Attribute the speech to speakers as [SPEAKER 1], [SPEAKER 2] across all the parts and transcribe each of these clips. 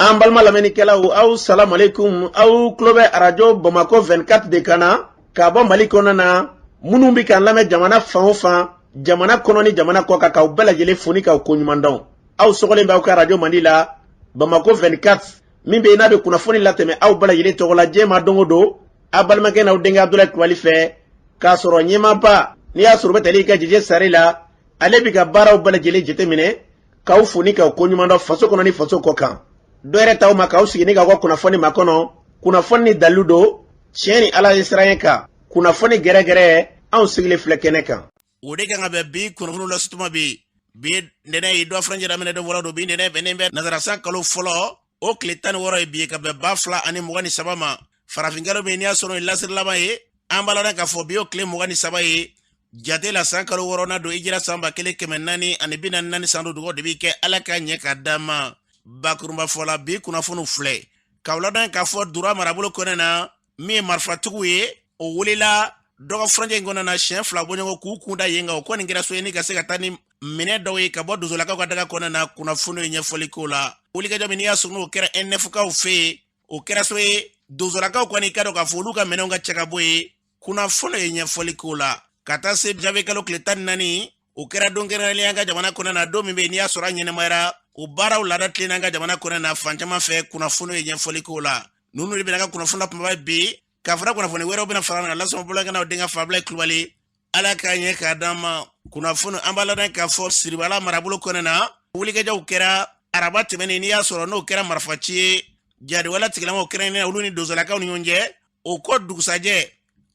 [SPEAKER 1] An balima lamɛnnikɛlaw, aw salamaleykum. Aw tulo bɛ Arajo Bamakɔ 24 de kan na ka bɔ Mali kɔnɔna na. Minnu bɛ k'an lamɛn jamana fan o fan, jamana kɔnɔ ni jamana kɔ kan, k'aw bɛɛ lajɛlen fo ni k'aw koɲuman dɔn. Aw sɔgɔlen bɛ aw ka arajo mandi la, Bamakɔ 24, min bɛ yen n'a bɛ kunnafoni latɛmɛ aw bɛɛ lajɛlen tɔgɔ la diɲɛ ma don o don, aw balimakɛ n'aw denkɛ Abudulayi Kulubali fɛ, k'a sɔrɔ ɲɛmaaba n'i y'a sɔrɔ u bɛ tali kɛ Jeje Sare la, ale bɛ ka baaraw bɛɛ lajɛlen jateminɛ, k'aw fo ni k'aw koɲuman dɔn faso kɔnɔ ni faso kɔ kan. Dɔ yɛrɛ t'aw ma k'aw sigi ni k'aw ka kunnafoni makɔnɔ, kunnafoni ni dalilu don, tiɲɛ ni Ala ye siran kan, kunnafoni gɛrɛgɛrɛ, anw sigilen filɛ kɛnɛ kan.
[SPEAKER 2] O de kan ka bɛn bi kunnafoniw la sutuma bi. Bi ntɛnɛn ye dɔ furancɛ daminɛ don fɔlɔ don. Bi ntɛnɛn bɛnnen bɛ nazara kalo fɔlɔ o tile 16 ye bi ye, ka bɛn 2023 ma. Farafinkalo min n'i y'a sɔrɔ ye lasiri laban ye, an b'a ladɔn k'a fɔ bi o tile 23 ye jate la, san kalo wɔɔrɔnan don, hijira san 1444 san don. Dugawu de b'i kɛ, Ala ka ɲɛ ka d'an ma. Bakurunba fɔ la, bi kunnafoniw filɛ k'aw ladɔn k'a fɔ Dura marabolo kɔnɛ na, min ye marifatigiw ye, o wulila dɔgɔ furancɛ in kɔnɔna na siɲɛ fila bɔɲɔgɔn k'u kun da yen kan. O kɔni kɛra so ye ni ka se ka taa ni minɛ dɔw ye ka bɔ dozolakaw ka daga kɔnɔna na. Kunnafoniw ye ɲɛfɔli k'o la. Wulikajɔ min n'i y'a sɔrɔ n'o kɛra NFkaw fɛ yen, o kɛra so ye dozolakaw kɔni ka dɔn k'a fɔ olu ka minɛnw ka cɛ ka bɔ yen. Kunnafoni ye ɲɛfɔli k'o la. Ka taa se janvier kalo tile 14, o kɛra don kɛrɛnkɛrɛnnenya an ka jamana kɔnɔ na, don min bɛ yen n'i y'a sɔrɔ a ɲɛnɛmayara, o baaraw laada tilenna an ka jamana kɔnɔ na fan caman fɛ. Kunnafoni ye ɲɛfɔli k'o la. Ninnu de bɛna ka kunnafoni la kumaba bi, ka fara kunnafoni wɛrɛw bɛna fara kan lasɔn bolokan denkɛ Fabila Kulubali. Ala k'a ɲɛ k'a d'an ma. Kunnafoni, an b'a ladɔn k'a fɔ Siribala marabolo kɔnɔ na, wulikajɔw kɛra araba tɛmɛnen n'i y'a sɔrɔ n'o kɛra marifaci ye jadiwala tigilamaw kɛrɛnkɛrɛnnenya olu ni dozolakaw ni ɲɔgɔn cɛ. O kɔ dugusajɛ,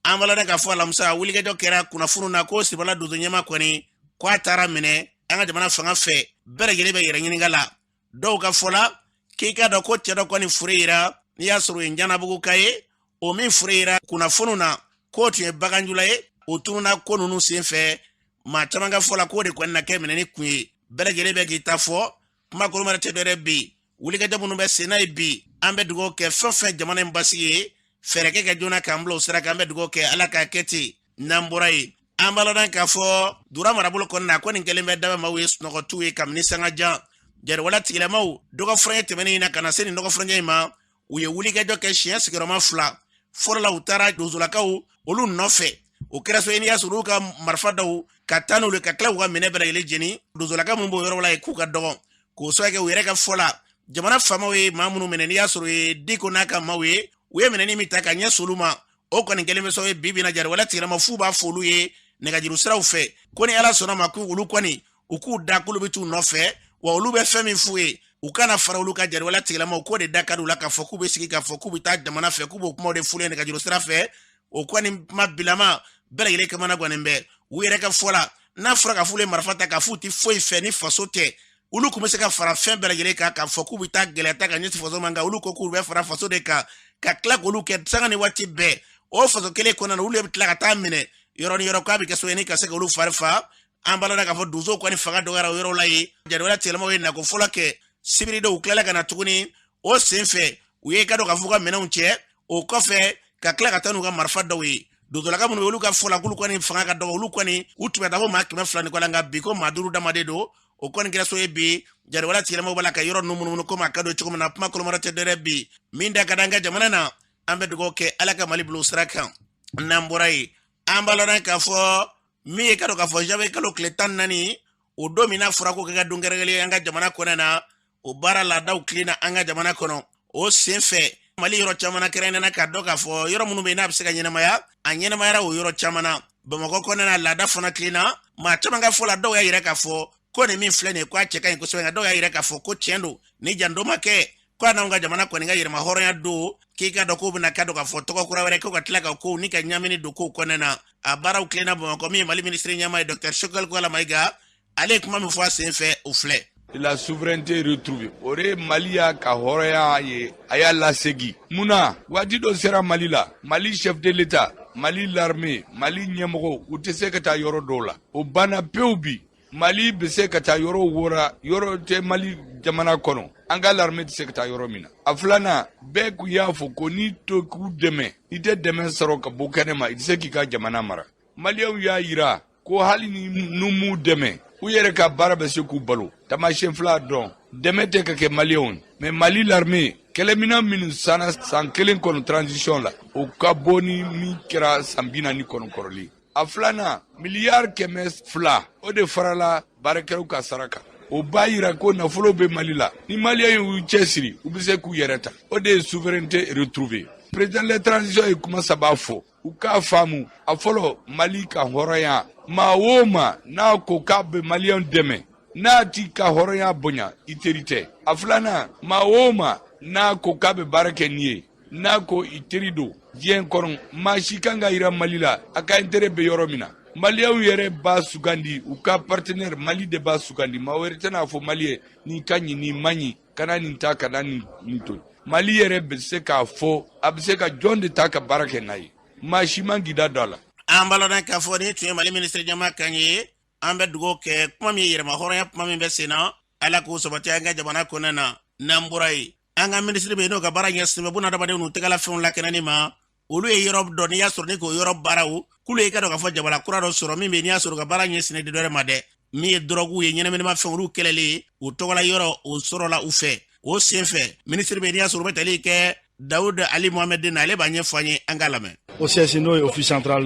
[SPEAKER 2] an b'a ladɔn k'a fɔ alamisa, wulikajɔ kɛra kunnafoniw na ko Siribala donso ɲɛma kɔni ko a taara minɛ an ka jamana fanga fɛ. Bɛɛ lajɛlen bɛ yɛrɛ ɲininka la. Dɔw ka fɔ la k'i k'a dɔn ko cɛ dɔ kɔni fure yira, n'i y'a sɔrɔ o ye Njanabugu ka ye, o min fure yira kunnafoniw na k'o tun ye baganjula ye, o tununa ko ninnu sen fɛ. Maa caman ka fɔ la k'o de kɔni na kɛ minɛni kun ye. Bɛɛ lajɛlen bɛ k'i ta fɔ. Kuma kolomara tɛ dɔwɛrɛ bi, wulikajɔ minnu bɛ sen na ye bi, an bɛ dugawu kɛ fɛn fɛn jamana in basigi ye, fɛɛrɛ kɛ ka joona k'an bila o sira kan. An bɛ dugawu kɛ, Ala k'a kɛ ten. N'an bɔra yen, an b'a ladɔn k'a fɔ Dura marabolo kɔnɔna na, ko nin kɛlen bɛ daba maaw ye sunɔgɔtiw ye kabini sanga jan. Jariwala tigilamaw, dɔgɔ furancɛ tɛmɛnen in na ka na se nin dɔgɔ furancɛ in ma, u ye wulikajɔ kɛ siɲɛ sigiyɔrɔma fila. Fɔlɔ la, u taara dozolakaw olu nɔfɛ. O kɛra so ye n'i y'a sɔrɔ olu ka marifa dɔw ka taa n'olu ka tila k'u ka minɛ bɛɛ lajɛlen jeni. Dozolaka minnu b'o yɔrɔ la yen, k'u ka dɔgɔn k'o sababu kɛ. U yɛrɛ ka fɔ la, jamana faamaw ye maa minnu minɛ, n'i y'a sɔrɔ ye Diko n'a ka maaw ye, u ye minɛni min ta ka ɲɛsin olu ma, o kɔni kɛlen bɛ sababu ye bi bi na jariwala tigilama f'u b'a fɔ olu ye nɛgɛjuru siraw fɛ ko ni Ala sɔnna ma, k'u olu kɔni u k'u da k'olu bɛ t'u nɔfɛ, wa olu bɛ fɛn min f'u ye, u kana fara olu ka jariwala tigilamaw k'o de da ka di u la, k'a fɔ k'u bɛ sigi k'a fɔ k'u bɛ taa jamana fɛ, k'u b'o kumaw de f'u ye nɛgɛjuru sira fɛ. O kɔni kuma bilama, bɛɛ lajɛlen kamana gannen bɛ. U yɛrɛ ka fɔ la, n'a fɔra k'a f'u ye marifa ta k'a f'u tɛ foyi fɛ ni faso tɛ, olu tun bɛ se ka fara fɛn bɛɛ lajɛlen kan k'a fɔ k'u bɛ taa gɛlɛya ta ka ɲɛsin faso ma, nka olu ko k'u bɛ fara faso de kan, ka tila k'olu kɛ sanga ni waati bɛɛ o faso kelen kɔnɔna na, olu de bɛ tila ka taa minɛ yɔrɔ ni yɔrɔ, k'a bɛ kɛ so ye ni ka se k'olu fari fa. An b'a la k'a fɔ donsow kɔni fanga dɔgɔyara o yɔrɔ la yen. Jariwala tigilamaw ye nako fɔlɔ kɛ sibiri dɔw, u tilala ka na tuguni. O sen fɛ, u ye ka dɔn k'a fɔ u ka minɛnw cɛ. O kɔfɛ, ka tila ka taa n'u ka marifa dɔw ye. Dozolaka minnu, olu ka fɔ la k'olu kɔni fanga ka dɔgɔ, olu kɔni u tun bɛ taa fo maa 200 ni kɔ la, nka bi ko maa 5 dama de don. O kɔni kɛra so ye bi jariwala tigilamaw b'a la ka yɔrɔ ninnu munumunu komi a ka don cogo min na. Kuma kolomara tɛ dɔwɛrɛ bi, min da ka d'an ka jamana na, an bɛ dugawu kɛ, Ala ka Mali bila o sira kan. N'an bɔra yen, an b'a ladɔn k'a fɔ min ye ka dɔn k'a fɔ janvier kalo tile 14, o don min n'a fɔra ko kɛ ka don kɛrɛnkɛrɛnnen an ka jamana kɔnɔ na, o baara laadaw tilenna an ka jamana kɔnɔ. O sen fɛ, Mali yɔrɔ caman na, kɛrɛnkɛrɛnnenya k'a dɔn k'a fɔ yɔrɔ minnu bɛ yen n'a bɛ se ka ɲɛnamaya, a ɲɛnamayara o yɔrɔ caman na. Bamakɔ kɔnɔna na, laada fana tilenna. Maa caman ka fɔ la, dɔw y'a yira k'a fɔ ko nin min filɛ nin ye, ko a cɛ ka ɲi kosɛbɛ, nka dɔw y'a yira k'a fɔ ko tiɲɛ don, ni janto ma kɛ, ko a n'anw ka jamana kɔni ka yɛrɛma hɔrɔnya don, k'i ka dɔn k'o bɛna ka dɔn k'a fɔ tɔgɔ kura wɛrɛ, k'o ka tila ka kow ni ka ɲamini don kow kɔnɔna na. A baaraw tilenna Bamakɔ. Min ye Mali minisiri ɲɛmaa ye, Dr Choguel Kokalla Maïga, ale ye kuma min fɔ a sen fɛ, o filɛ.
[SPEAKER 3] La souveraineté retrouvée, o de ye Mali y'a ka hɔrɔnya ye, a y'a lasegi. Mun na? Waati dɔ sera Mali la, Mali chef de l'État, Mali l'armée, Mali ɲɛmɔgɔw, u tɛ se ka taa yɔrɔ dɔw la. O banna pewu. Bi, Mali bɛ se ka taa yɔrɔ wora, yɔrɔ tɛ Mali jamana kɔnɔ an ka l'armée tɛ se ka taa yɔrɔ min na. A filanan, bɛɛ kun y'a fɔ ko n'i to k'u dɛmɛ, i tɛ dɛmɛ sɔrɔ ka bɔ kɛnɛ ma, i tɛ se k'i ka jamana mara. Maliyɛnw y'a yira ko hali ni nu m'u dɛmɛ. U yɛrɛ ka baara bɛ se k'u balo. Taamasiyɛn fila dɔn, dɛmɛ tɛ ka kɛ Maliyɛnw ye, mais Mali l'armée kɛlɛminɛn minnu sanna san kelen kɔnɔ transition la, o ka bon ni min kɛra san 40 kɔnɔ kɔrɔlen. A filanan, miliyari 200, o de farala baarakɛlaw ka sara kan. O b'a yira ko nafolo bɛ Mali la. Ni Maliyɛn y'u cɛsiri, u bɛ se k'u yɛrɛ ta. O de ye souveraineté retrouvée. Président de la transition ye kuma saba fɔ, u k'a faamu. A fɔlɔ, Mali ka hɔrɔnya. Maa o maa n'a ko k'a bɛ Maliyɛn dɛmɛ, n'a t'i ka hɔrɔnya bonya, i teri tɛ. A filanan, maa o maa n'a ko k'a bɛ baara kɛ nin ye, n'a ko i teri don, diɲɛ kɔnɔ maa si kan ka yira Mali la a ka intérêt bɛ yɔrɔ min na. Maliyɛnw yɛrɛ b'a sugandi u ka partenaire. Mali de b'a sugandi. Maa wɛrɛ tɛna fɔ Mali ye nin ka ɲi, nin man ɲi, kana nin ta, kana nin to. Mali yɛrɛ bɛ se k'a fɔ a bɛ se ka jɔn de ta ka baara kɛ n'a ye. Maa si man k'i da don a la.
[SPEAKER 2] An b'a lɔn k'a fɔ nin tun ye Mali minisiri ɲɛmaa kan ye. An bɛ dugawu kɛ, kuma min ye yɛrɛma hɔrɔnya kuma min bɛ sen na, Ala k'o sabati an ka jamana kɔnɔna na. N'an bɔra yen, an ka minisiri bɛ yen, n'o ka baara ɲɛsinnen bɛ bunadamadenw n'u tɛgɛla fɛnw lakanani ma, olu ye yɔrɔ dɔ n'i y'a sɔrɔ ni k'o yɔrɔ baaraw k'olu ye, ka dɔn k'a fɔ jabala kura dɔ sɔrɔ min bɛ, n'i y'a sɔrɔ ka baara ɲɛsinnen de dɔ ma dɛ, min ye dɔrɔguw ye, ɲɛnaminimafɛn, olu kɛlɛli ye, o tɔgɔla yɔrɔ o sɔrɔla u fɛ. O sen fɛ, minisiri bɛ, n'i y'a sɔrɔ u bɛ tali kɛ Dawud Ali Mohamed na, ale b'a ɲɛfɔ an ye, an k'a lamɛn.
[SPEAKER 4] OCS, n'o ye Office central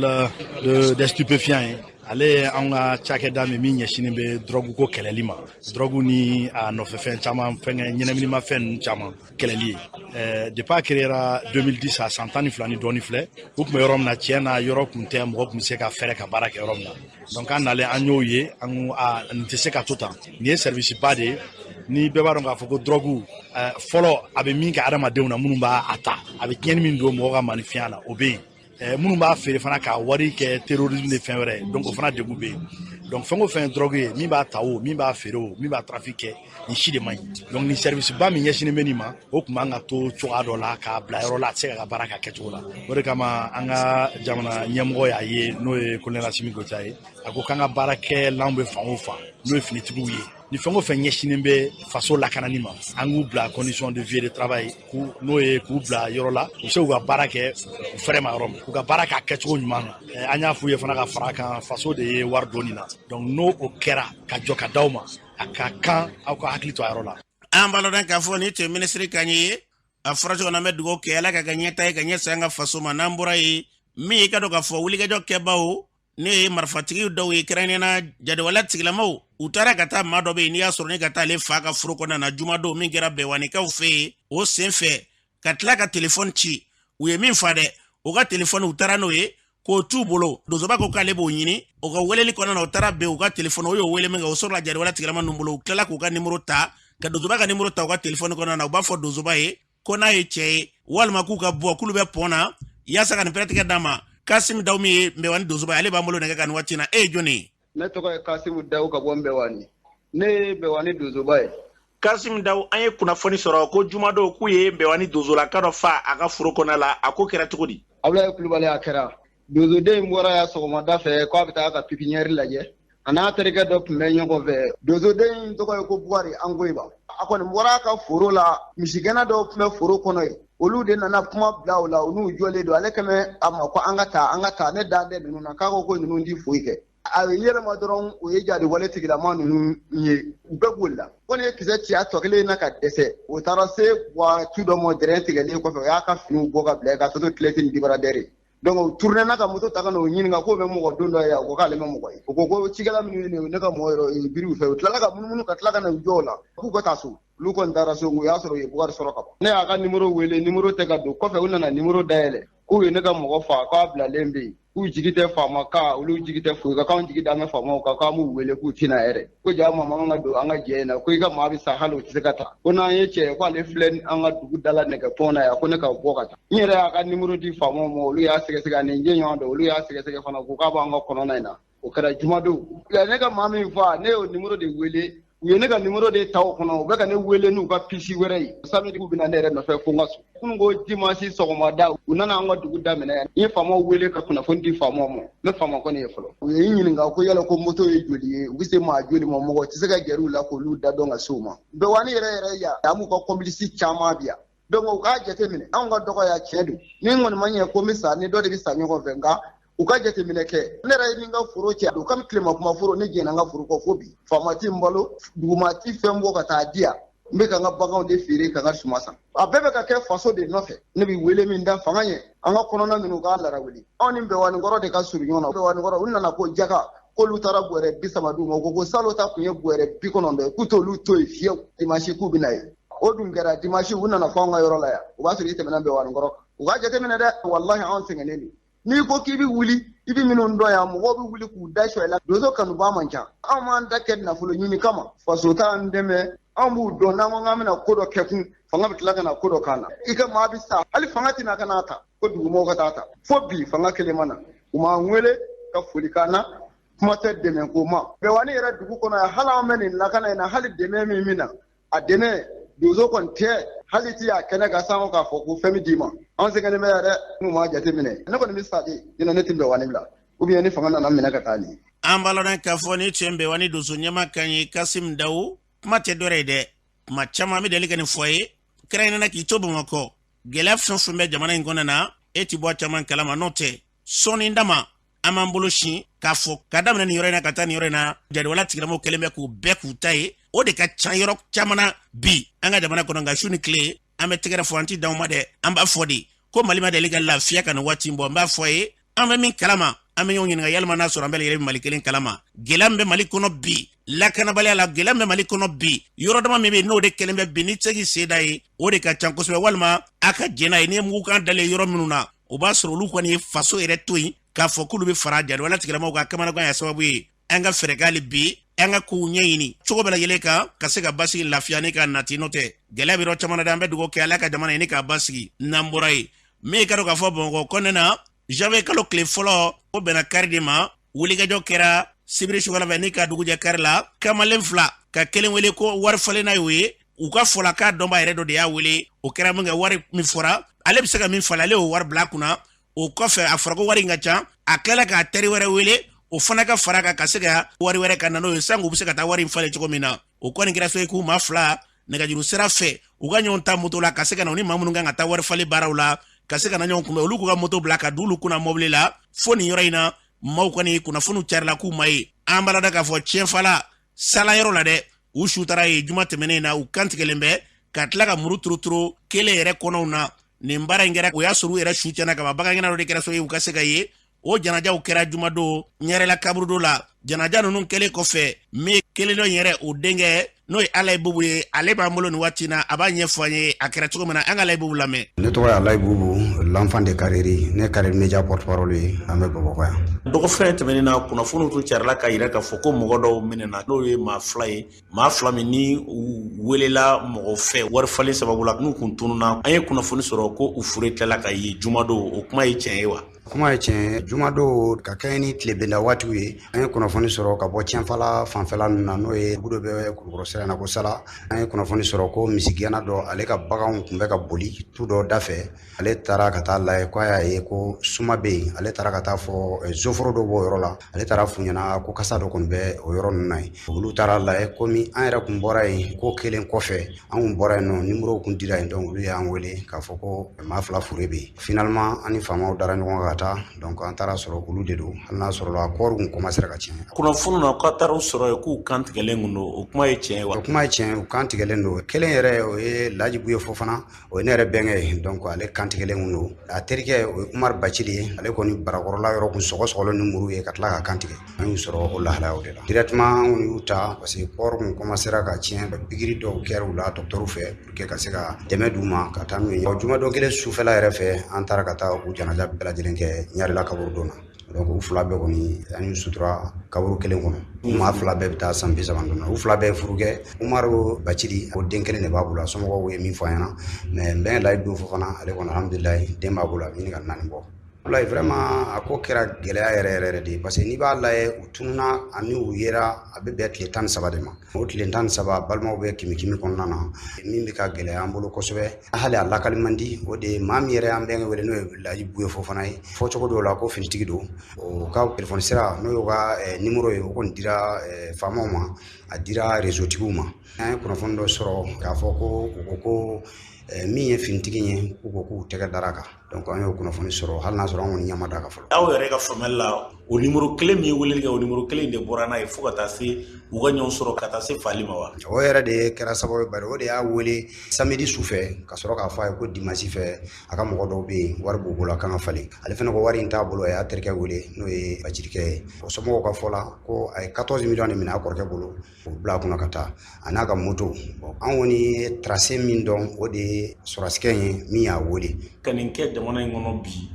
[SPEAKER 4] des stupéfiants ye, ale ye anw ka cakɛda min ɲɛsinnen bɛ dɔrɔgu ko kɛlɛli ma, dɔrɔgu ni a nɔfɛfɛn caman, fɛnkɛ ɲɛnaminimafɛn ninnu caman kɛlɛli ye. Depuis a créera 2010, a san 12 ni dɔɔni filɛ. U tun bɛ yɔrɔ min na, tiɲɛ na, yɔrɔ tun tɛ mɔgɔ tun bɛ se ka fɛrɛ ka baara kɛ yɔrɔ min na. Donc an nalen, an y'o ye, an ko a nin tɛ se ka to tan. Nin ye service ba de ye. Ni bɛɛ b'a dɔn k'a fɔ ko dɔrɔgu fɔlɔ, a bɛ min kɛ adamadenw na, minnu b'a a ta, a bɛ tiɲɛni min don mɔgɔ ka maninfinya la, o bɛ yen. Minnu b'a feere fana k'a wari kɛ terrorisme ni fɛn wɛrɛ ye, donc o fana degun bɛ yen. Donc fɛn o fɛn ye drogue ye, min b'a ta o, min b'a feere o, min b'a trafic kɛ, nin si de man ɲi. Donc nin service ba min ɲɛsinnen bɛ nin ma, o tun man ka to cogoya dɔ la k'a bila yɔrɔ la, a tɛ se ka baara k'a kɛcogo la. O de kama, an ka jamana ɲɛmɔgɔ y'a ye, n'o ye colonel Assimi Goïta ye, a ko k'an ka baarakɛlanw bɛ fan o fan, n'o ye finitigiw ye, ni fɛn o fɛn ɲɛsinnen bɛ faso lakanani ma, an k'u bila condition de vie et de travail, n'o ye k'u bila yɔrɔ la, u bɛ se k'u ka baara kɛ u fɛrɛ ma yɔrɔ min, k'u ka baara k'a kɛcogo ɲuman na. An y'a f'u ye fana ka fara a kan, faso de ye wari donni na. Donc n'o o kɛra ka jɔ ka d'aw ma, a ka kan aw ka hakili to a yɔrɔ la.
[SPEAKER 2] An b'a lɔn k'a fɔ nin tun ye minisiri kan ye. A fɔra cogo min na, an bɛ dugawu kɛ, Ala ka kɛ ɲɛta ye ka ɲɛsin an ka faso ma. N'an bɔra yen, min ye, ka dɔn k'a fɔ wulikajɔ kɛbaw, ne ye marifatigi dɔw ye, kɛrɛnkɛrɛnnenya jadewale tigilamaw, u taara ka taa maa dɔ bɛ yen, n'i y'a sɔrɔ ne ka taa ale fa ka foro kɔnɔna na jumadon min kɛra Bɛnwanikaw fɛ yen. O sen fɛ, ka tila ka telefɔni ci, u ye min fa dɛ, u ka telefɔni, u taara n'o ye k'o t'u bolo. Donsoba ko k'ale b'o ɲini. O ka weleli kɔnɔna na, u taara ben u ka telefɔni, o y'o wele min kɛ, o sɔrɔla jadewale tigilama ninnu bolo. U tilala k'u ka nimoro ta, ka donsoba ka nimoro ta u ka telefɔni kɔnɔna na. U b'a fɔ donsoba ye ko n'a ye cɛ ye, walima k'u ka bɔ, k'olu bɛ pɔn na yaasa ka nin pɛrɛtigɛ d'a ma. Kasimu Dawu, min ye Nbɛwani donsoba ye, ale b'an bolo nɛgɛ kan nin waati na. E ye jɔnni ye?
[SPEAKER 5] Ne tɔgɔ ye Kasimu Dawu ka bɔ Nbɛwani. Ne ye Nbɛwani donsoba ye.
[SPEAKER 1] Kasimu Dawu, an ye kunnafoni sɔrɔ ko jumadon k'u ye Nbɛwani donsolaka dɔ fa a ka foro kɔnɔ la. A ko kɛra cogo di?
[SPEAKER 5] Abulaye Kulubali, a kɛra donsoden in bɔra yan sɔgɔmada fɛ k'a bɛ taa ka pépinière lajɛ. A n'a terikɛ dɔ tun bɛ ɲɔgɔn fɛ. Donsoden in tɔgɔ ye ko Bukari Angoyiba. A kɔni bɔra a ka foro la, misigɛnna dɔw tun bɛ foro kɔnɔ yen, olu de nana kuma bila o la. U n'u jɔlen don, ale kɛmɛ a ma ko an ka taa, an ka taa, ne dan tɛ ninnu na. K'a ko ko ninnu ti foyi kɛ. A ye yɛlɛma dɔrɔn, o ye jadi wale tigilama ninnu ye, u bɛɛ bolila. Ko ne ye kisɛ ci a tɔ kelen na ka dɛsɛ, o taara se tu dɔ ma, dɛrɛn tigɛlen kɔfɛ, o y'a ka finiw bɔ ka bila ka to tileti ni débardeur. Donc u tournena ka moto ta ka n'o ɲininka k'o bɛ mɔgɔ don dɔ ye. A ko k'ale ma mɔgɔ ye. O ko ko cikɛla minnu ye nin ye, ne ka mɔgɔ yɛrɛ biriw fɛ. U tilala ka munumunu ka tila ka na u jɔ o la k'u ka taa so. Olu kɔni taara so, o y'a sɔrɔ u ye Bukari sɔrɔ ka ban. Ne y'a ka nimoro wele, nimoro tɛ ka don. Kɔfɛ u nana nimoro dayɛlɛ k'u ye ne ka mɔgɔ fa, k'a bilalen bɛ yen, k'u jigi tɛ faama kan, olu jigi tɛ foyi kan, k'anw jigi d'an bɛ faamaw kan, k'an b'u wele k'u tɛna yɛrɛ, ko ja maa man ka don an ka jɛ in na, ko i ka maa bɛ sa hali o tɛ se ka taa, ko n'an ye cɛ ye ko ale filɛ an ka dugu da la nɛgɛ pɔn na yan, ko ne ka bɔ ka taa. N yɛrɛ y'a ka nimoro di faamaw ma, olu y'a sɛgɛsɛgɛ, ani n jɛɲɔgɔn dɔ, olu y'a sɛgɛsɛgɛ fana, ko k'a b'an ka kɔnɔna in na. O kɛra jumadon. Ne ka maa min fa, ne y'o nimoro de wele, u ye ne ka nimoro de ta o kɔnɔ, u bɛ ka ne wele n'u ka puce wɛrɛ ye. Samedi k'u bɛna ne yɛrɛ nɔfɛ fo n ka so. Kunun ko dimanche sɔgɔmada, u nana an ka dugu daminɛ yan. N ye faamaw wele ka kunnafoni di faamaw ma. Ne faama kɔni ye fɔlɔ, u ye n ɲininka ko yala ko moto ye joli ye, u bɛ se maa joli ma, mɔgɔ tɛ se ka gɛrɛ u la k'olu da dɔn ka se u ma. Bɛwani yɛrɛ yɛrɛ yan, an b'u ka complice caman bi yan. Donc u k'a jateminɛ, anw ka dɔgɔya tiɲɛ don, ni n kɔni ma ɲɛ ko n bɛ sa ni dɔ de bɛ sa ɲɔgɔn fɛ, nka U ka jateminɛ kɛ, ne yɛrɛ ye ni n ka foro cɛ, u ka tilema kuma foro, ne jɛnna n ka foro kɔ fo bi. Faama ti n balo, duguma ti fɛn bɔ ka taa di yan. N bɛ ka n ka baganw de feere ka n ka suma san. A bɛɛ bɛ ka kɛ faso de nɔfɛ. Ne bɛ wele min da fanga ɲɛ, an ka kɔnɔna ninnu k'a larawuli. Anw ni Bɛnwanikɔrɔ de ka surun ɲɔgɔn na. Bɛnwanikɔrɔ, u nana ko jaka, k'olu taara bɔrɛ 30 d'u ma. U ko ko salon ta tun ye bɔrɛ 90 ye, k'u t'olu to yen fiyewu. Dimanche k'u bɛ na ye. O dun kɛra dimanche, u nana fɔ anw ka yɔrɔ la yan. O b'a sɔrɔ i tɛmɛna Bɛnwanikɔrɔ kan. U ka jateminɛ dɛ, walahi anw sɛgɛnnen don. N'i ko k'i bɛ wuli, i bɛ minnu dɔn yan, mɔgɔw bɛ wuli k'u da sɔ i la. Donso kanubaa man ca. Anw m'an da kɛ nafolo ɲini kama. Faso t'an dɛmɛ, anw b'u dɔn. N'an ko k'an bɛna ko dɔ kɛ kun, fanga bɛ tila ka na ko dɔ k'an na. I ka maa bɛ sa, hali fanga tɛna ka n'a ta, ko dugumɔgɔw ka taa ta. Fo bi fanga kelen ma na, u m'an wele ka foli k'an na, kuma tɛ dɛmɛ ko ma. Bɛnwani yɛrɛ dugu kɔnɔ yan, hali an bɛ nin lakana in na, hali dɛmɛ min bɛ na, a dɛmɛ donso kɔni tɛ, hali ti a kɛnɛ ka sanko k'a fɔ ko fɛn bɛ d'i ma. Anw sɛgɛnnen bɛ yɛrɛ, n'u m'a jateminɛ. Ne kɔni bɛ sa de, ɲinɛ ne tɛ Bɛnwani bila, ou bien ni fanga nana minɛ ka taa nin.
[SPEAKER 2] An b'a lɔn k'a fɔ ni tiɲɛ Bɛnwani donso ɲɛma kan ye Kasim Dawu. Kuma tɛ dɔwɛrɛ ye dɛ, kuma caman an bɛ deli ka nin fɔ ye, kɛrɛnkɛrɛnnenya k'i to Bamakɔ, gɛlɛya fɛn fɛn bɛ jamana in kɔnɔ na, e ti bɔ caman kalama. N'o tɛ sɔɔni dama, an b'an bolo sin k'a fɔ ka daminɛ nin yɔrɔ in na ka taa nin yɔrɔ in na, jadiwala tigilamɔgɔw kɛlen bɛ k'u bɛɛ k'u ta ye. O de ka ca yɔrɔ caman na bi an ka jamana kɔnɔ. Nka su ni tile an bɛ tɛgɛrɛ fɔ, an ti dan o ma dɛ, an b'a fɔ de ko Mali ma deli ka lafiya ka nin waati in bɔ. N b'a fɔ ye, an bɛ min kalama, an bɛ ɲɔgɔn ɲininka yalima n'a sɔrɔ an bɛɛ lajɛlen bɛ Mali kelen kalama. Gɛlɛya min bɛ Mali kɔnɔ bi lakanabaliya la, gɛlɛya min bɛ Mali kɔnɔ bi, yɔrɔ dama min bɛ yen n'o de kɛlen bɛ bi n'i tɛ se k'i sen da ye, o de ka ca kosɛbɛ. Walima a ka jɛn n'a ye, n'i ye mugukan dalen yɔrɔ minnu na, o b'a sɔrɔ olu kɔni ye faso yɛrɛ to yen k'a fɔ k'olu bɛ fara jadiwala tigilamɔgɔw ka kamanagan ya sababu ye. An ka fɛɛrɛ k'ale bi, an ka kow ɲɛɲini cogo bɛɛ lajɛlen kan ka se ka basigi, lafiya ni ka nati. N'o tɛ gɛlɛya bɛ yɔrɔ caman na dɛ. An bɛ dugawu kɛ Ala ka jamana ɲini k'a basigi. N'an bɔra yen, min ka dɔn k'a fɔ Bamakɔ kɔnɔna na, janvier kalo tile fɔlɔ, o bɛnna kari de ma. Wulikajɔ kɛra sibiri sukala fɛ ni ka dugujɛ kari la, kamalen fila ka kelen wele ko wari falenna y'o ye. U ka fɔ la k'a dɔnba yɛrɛ dɔ de y'a wele. O kɛra min kɛ, wari min fɔra ale bɛ se ka min falen, ale y'o wari bila a kunna. O kɔfɛ a fɔra ko wari in ka ca, a tilala k'a teri wɛrɛ wele, o fana ka fara kan ka se ka wari wɛrɛ ka na n'o ye, sanko u bɛ se ka taa wari in falen cogo min na. O kɔni kɛra so ye k'u maa fila nɛgɛjuru sira fɛ, u ka ɲɔgɔn ta moto la ka se ka na u ni maa minnu kan ka taa wari falen baaraw la ka se ka na ɲɔgɔn kunbɛn. Olu k'u ka moto bila ka d'olu kunna mɔbili la fo nin yɔrɔ in na. Maaw kɔni kunnafoniw carila k'u ma ye. An b'a lada k'a fɔ tiɲɛfala sala yɔrɔ la dɛ, u su taara ye juma tɛmɛnen na, u kantigɛlen bɛ ka tila ka muru turuturu kelen yɛrɛ kɔnɔw na. Nin baara in kɛra, o y'a sɔrɔ u yɛrɛ su tiɲɛna ka ban. Bagangɛnna dɔ de kɛra so ye u ka se ka ye. O janajaw kɛra jumadon ɲɛrɛla kaburudo la. Janaja ninnu kɛlen kɔfɛ, min kelen dɔ yɛrɛ o denkɛ, n'o ye Alayi Bubu ye, ale b'an bolo nin waati na, a b'a ɲɛfɔ an ye a kɛra cogo min na. An ka Alayi Bubu lamɛn.
[SPEAKER 6] Ne tɔgɔ ye Alayi Bubu, l'enfant de Carreri. Ne Carreri Media porte-parole ye, an bɛ Bamakɔ yan.
[SPEAKER 2] Dɔgɔfɛn tɛmɛnen na, kunnafoniw tun carila ka yira k'a fɔ ko mɔgɔ dɔw minɛna, n'o ye maa fila ye, maa fila min ni u welela mɔgɔ fɛ wari falen sababu la, n'u kun tununna. An ye kunnafoni sɔrɔ ko u fure tilala ka ye jumadon. O kuma ye tiɲɛ ye wa?
[SPEAKER 6] Kuma ye tiɲɛ ye. Jumadon ka kɛɲɛ ni tilebenda waatiw ye, an ye kunnafoni sɔrɔ ka bɔ Tiɲɛfala fanfɛla ninnu na, n'o ye dugu dɔ bɛ Kulukɔrɔ sira na ko Sala. An ye kunnafoni sɔrɔ ko misigɛnna dɔ, ale ka baganw tun bɛ ka boli tu dɔ da fɛ. Ale taara ka taa lajɛ k'a y'a ye ko suma bɛ yen. Ale taara ka taa fɔ zoforo dɔ b'o yɔrɔ la. Ale taara f'u ɲɛna ko kasa dɔ kɔni bɛ o yɔrɔ ninnu na yen. Olu taara lajɛ, komi an yɛrɛ kun bɔra yen ko kelen kɔfɛ, an kun bɔra yen nɔ, nimoro kun dira yen, donc olu y'an wele k'a fɔ ko maa fila fure bɛ yen. Finalement an ni faamaw dara ɲɔgɔn kan ka taa, donc an taara sɔrɔ olu de don, hali n'a sɔrɔla kɔɔri kun commencera ka tiɲɛ.
[SPEAKER 2] Kunnafoni na k'a taara u sɔrɔ yen k'u kan tigɛlen kun don, o kuma ye tiɲɛ ye wa?
[SPEAKER 6] O kuma ye tiɲɛ, u kan tigɛlen don. Kelen yɛrɛ, o ye Laji Buye Fofana, o ye ne yɛrɛ bɛnkɛ ye, donc ale kan tigɛlen kun don. A terikɛ, o ye Umaru Bacili ye, ale kɔni barakɔrɔla yɔrɔ kun sɔgɔsɔgɔlen ni muru ye ka tila ka kan tigɛ. An y'u sɔrɔ o lahalayaw de la. Directement an y'u ta parce que kɔɔri kun commencera ka tiɲɛ, pikiri dɔw kɛra u la dɔgɔtɔrɔw fɛ pour que ka se ka dɛmɛ d'u ma ka taa n'u ye. Jumadon kelen sufɛla yɛrɛ fɛ, an taara ka taa u janaja bɛɛ lajɛlen kɛ Ɲarela kaburudon na. Donc u fila bɛɛ kɔni, an y'u sutura kaburu kelen kɔnɔ. Maa fila bɛɛ bɛ taa san 30 dɔɔnin. U fila bɛɛ ye furu kɛ. Umaru Bacili, o den kelen de b'a bolo, a somɔgɔw ye min fɔ an ɲɛna. Mais n bɛ Layi Buye Fofana, ale kɔni alhamdulilayi, den b'a bolo, a bɛ ɲini ka 4 bɔ. Walayi vraiment a ko kɛra gɛlɛya yɛrɛ yɛrɛ yɛrɛ de ye, parce que n'i b'a lajɛ u tununa ani u yera, a bɛ bɛn tile 13 de ma. O tile 13, balimaw bɛ kimi kɔnɔna na, min bɛ ka gɛlɛya an bolo kosɛbɛ, hali a lakali man di. O de ye maa min yɛrɛ y'an bɛnkɛ wele, n'o ye Layi Buye Fofana ye, fɔcogo dɔw la ko finitigi don. O ka telefɔni sira, n'o y'o ka nimoro ye, o kɔni dira faamaw ma, a dira réseau tigiw ma. An ye kunnafoni dɔ sɔrɔ k'a fɔ ko u ko ko Min ye finitigi ye, k'u ko k'u tɛgɛ dara kan. Donc an y'o kunnafoni sɔrɔ, hali n'a sɔrɔ an kɔni ɲɛ ma d'a kan fɔlɔ.
[SPEAKER 2] Aw yɛrɛ ka faamuyali la, o nimoro kelen min ye weleli kɛ, o nimoro kelen de bɔra n'a ye fo ka taa se u ka ɲɔgɔn sɔrɔ ka taa se faali ma wa?
[SPEAKER 6] O yɛrɛ de kɛra sababu ye, bari o de y'a wele samedi su fɛ ka sɔrɔ k'a fɔ a ye ko dimanche fɛ a ka mɔgɔ dɔw bɛ yen, wari b'u bolo, a kan ka falen. Ale fana ko wari in t'a bolo, a y'a terikɛ wele n'o ye Bacirikɛ ye. O somɔgɔw ka fɔ la ko a ye 14 millions de minɛ a kɔrɔkɛ bolo k'o bila a kunna ka taa a n'a ka moto. An kɔni ye tracé min dɔn, o de ye sɔrɔsikɛ ye min y'a wele.
[SPEAKER 2] Ka nin kɛ jamana in kɔnɔ bi,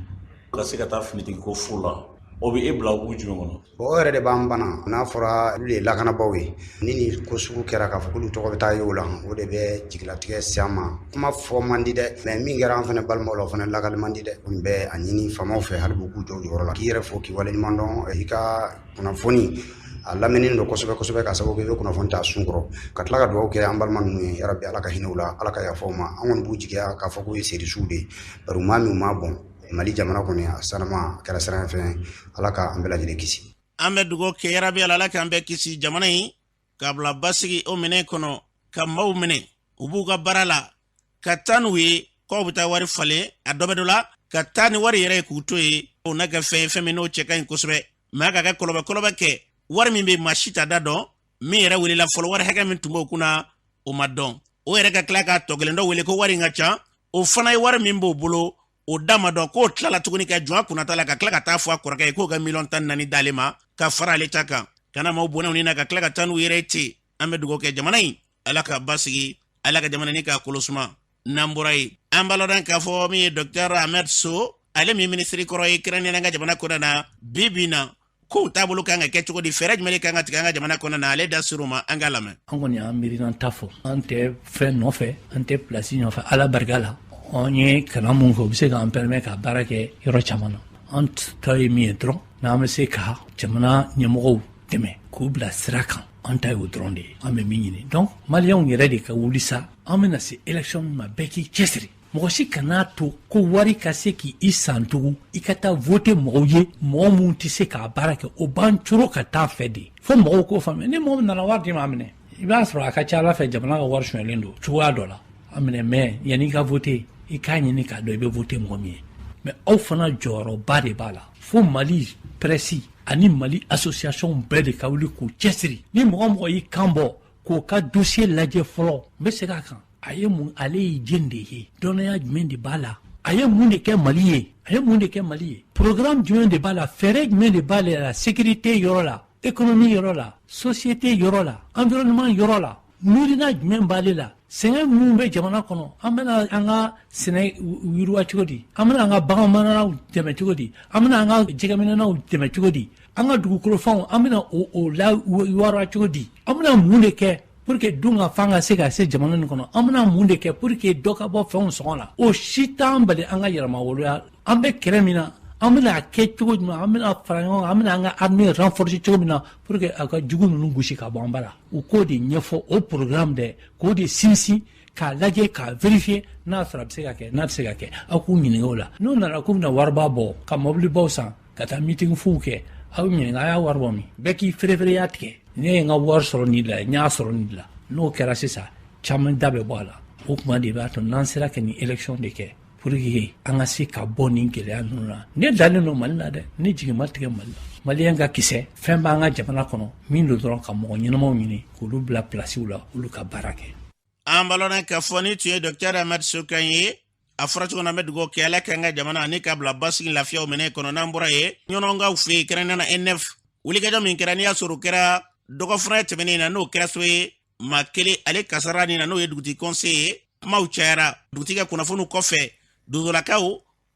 [SPEAKER 2] ka se ka taa finitigi ko fu la, o bɛ e bila hukumu jumɛn kɔnɔ?
[SPEAKER 6] Bon, o yɛrɛ de b'an bana. N'a fɔra olu de ye lakanabaaw ye, ni nin ko sugu kɛra k'a fɔ k'olu tɔgɔ bɛ taa ye o la, o de bɛ jigilatigɛ se an ma. Kuma fɔ man di dɛ, mais min kɛra an fana balimaw la, o fana lakali man di dɛ. Nin bɛ a ɲini faamaw fɛ hali b'u k'u jɔ u jɔyɔrɔ la. K'i yɛrɛ fo k'i waleɲuman dɔn, i ka kunnafoni a lamɛnnen don kosɛbɛ kosɛbɛ, ka sababu kɛ i bɛ kunnafoni ta sun kɔrɔ, ka tila ka dugawu kɛ an balima ninnu ye. Yarabi, Ala ka hinɛ u la, Ala ka yafa u ma. An kɔni b'u jigiya k'a fɔ k'u ye serisiw de ye, bari u ma min u ma bɔn Mali jamana kɔni, a sanama a kɛra siran fɛn. Ala ka an bɛɛ lajɛlen kisi.
[SPEAKER 2] An bɛ dugawu kɛ, yarabi Ala, Ala k'an bɛɛ kisi. Jamana in ka bila basigi o minɛ kɔnɔ, ka maaw minɛ u b'u ka baara la, ka taa n'u ye k'aw bɛ taa wari falen, a dɔ bɛ dɔ la, ka taa ni wari yɛrɛ ye k'u to yen, o na kɛ fɛn ye, fɛn min n'o cɛ ka ɲi kosɛbɛ. Mɛ a ka kɛ kɔlɔbɛ kɔlɔbɛ kɛ, wari min bɛ maa si t'a da dɔn, min yɛrɛ welela fɔlɔ, wari hakɛ min tun b'o kunna o ma dɔn. O yɛrɛ ka tila k'a tɔ kelen dɔ wele ko wari in ka ca, o fana ye wari min b'o bolo o da ma dɔn, k'o tilala tuguni ka jɔn a kunnata la, ka tila ka taa fɔ a kɔrɔkɛ ye k'o ka miliyɔn 14 d'ale ma ka fara ale ta kan, ka na maaw bɔnɛw ni na, ka tila ka taa n'u yɛrɛ ye ten. An bɛ dugawu kɛ jamana in, Ala ka basigi, Ala ka jamana ni k'a kolo suma. N'an bɔra yen, an b'a lɔdɔn k'a fɔ min ye Docteur Ahmed So, ale min minisiri kɔrɔ ye kɛrɛnkɛrɛnnenya an ka jamana kɔnɔ na, bi bi na kow taabolo kan ka kɛ cogo di, fɛɛrɛ jumɛn de kan ka tigɛ an ka jamana kɔnɔ na, ale da ser'o ma, an k'a lamɛn.
[SPEAKER 7] An kɔni y'an miirinan ta fɔ, an tɛ fɛn nɔfɛ, an tɛ pilasi nɔfɛ. Ala barika la, an ye kalan mun kɛ, o bɛ se k'an permet ka baara kɛ yɔrɔ caman na. An ta ye min ye dɔrɔn, n'an bɛ se ka jamana ɲɛmɔgɔw dɛmɛ k'u bila sira kan, an ta ye o dɔrɔn de ye. An bɛ min ɲini donc, Maliyɛnw yɛrɛ de ka wuli sa. An bɛna se élection min ma, bɛɛ k'i cɛsiri. Mɔgɔ si kan'a to ko wari ka se k'i san tugun i ka taa voter mɔgɔw ye, mɔgɔ minnu tɛ se k'a baara kɛ. O b'an coro ka taa fɛ de, fo mɔgɔw k'o faamuya. Ni mɔgɔ min nana wari d'i ma, a minɛ. I b'a sɔrɔ a ka ca Ala fɛ, jamana ka wari sonyɛlen don cogoya dɔ la, a minɛ. Mais yanni i ka voter, i k'a ɲini k'a dɔn i bɛ voter mɔgɔ min ye. Mais aw fana jɔyɔrɔba de b'a la, fo Mali presse ani Mali association bɛɛ de ka wuli k'u cɛsiri. Ni mɔgɔ mɔgɔ y'i kan bɔ, k'o ka dossier lajɛ fɔlɔ. N bɛ segin a kan, a ye mun, ale ye jɛn de ye, dɔnniya jumɛn de b'a la, a ye mun de kɛ Mali ye, a ye mun de kɛ Mali ye, programme jumɛn de b'a la, fɛɛrɛ jumɛn de b'a la, sécurité yɔrɔ la, économie yɔrɔ la, société yɔrɔ la, environnement yɔrɔ la, miirina jumɛn b'ale la, sɛgɛn minnu bɛ jamana kɔnɔ, an bɛna an ka sɛnɛ yiriwa cogo di, an bɛna an ka baganmaralaw dɛmɛ cogo di, an bɛna an ka jɛgɛminɛnaw dɛmɛ cogo di, an ka dugukolofɛnw, an bɛna o lawara cogo di, an bɛna mun de kɛ pour que dun ka fan ka se ka se jamana nin kɔnɔ, an bɛna mun de kɛ pour que dɔ ka bɔ fɛnw sɔngɔ la. O si t'an bali an ka yɛrɛmawoloya. An bɛ kɛlɛ min na, an bɛna kɛ cogo jumɛn, an bɛna fara ɲɔgɔn kan, an bɛna an ka armée renforcer cogo min na pour que a ka jugu ninnu gosi ka bɔ an ba la, u k'o de ɲɛfɔ. O programme dɛ, k'o de sinsin, k'a lajɛ, k'a vérifier n'a sɔrɔ a bɛ se ka kɛ, n'a tɛ se ka kɛ, aw k'u ɲininka o la. N'u nana k'u bɛna wariba bɔ ka mɔbilibaw san ka taa meeting fuw kɛ, aw ɲininka a y'a wari bɔ min. Bɛɛ k'i ferefereya tigɛ, ne ye n ka wari sɔrɔ nin de la, n y'a sɔrɔ nin de la. N'o kɛra sisan, caman da bɛ bɔ a la. O kuma de b'a to n'an sera ka nin élection de kɛ pour que an ka se ka bɔ nin gɛlɛya ninnu na. Ne dalen don Mali la dɛ, ne jigi ma tigɛ Mali la. Maliyɛn ka kisɛ fɛn b'an ka jamana kɔnɔ min don dɔrɔn, ka mɔgɔ ɲɛnamaw ɲini k'olu bila pilasiw la, olu ka baara kɛ.
[SPEAKER 2] An balɔnna k'a fɔ ni tun ye Docteur Ahmed Sokan ye. A fɔra cogo na, an bɛ dugawu kɛ, Ala k'an ka jamana ani k'a bila basigi lafiyaw minɛ kɔnɔ. N'an bɔra yen, ɲɔnɔnkaw fɛ yen, kɛrɛnkɛrɛnnenya na ENF, wulikajɔ min kɛra, n'i y'a sɔrɔ o kɛra dɔgɔfura tɛmɛnen na, n'o kɛra so ye maa kelen ale kasara nin na, n'o ye dugutigi conseiller ye. Kumaw cayara dugutigi ka kunnafoniw kɔfɛ. Dodolakaw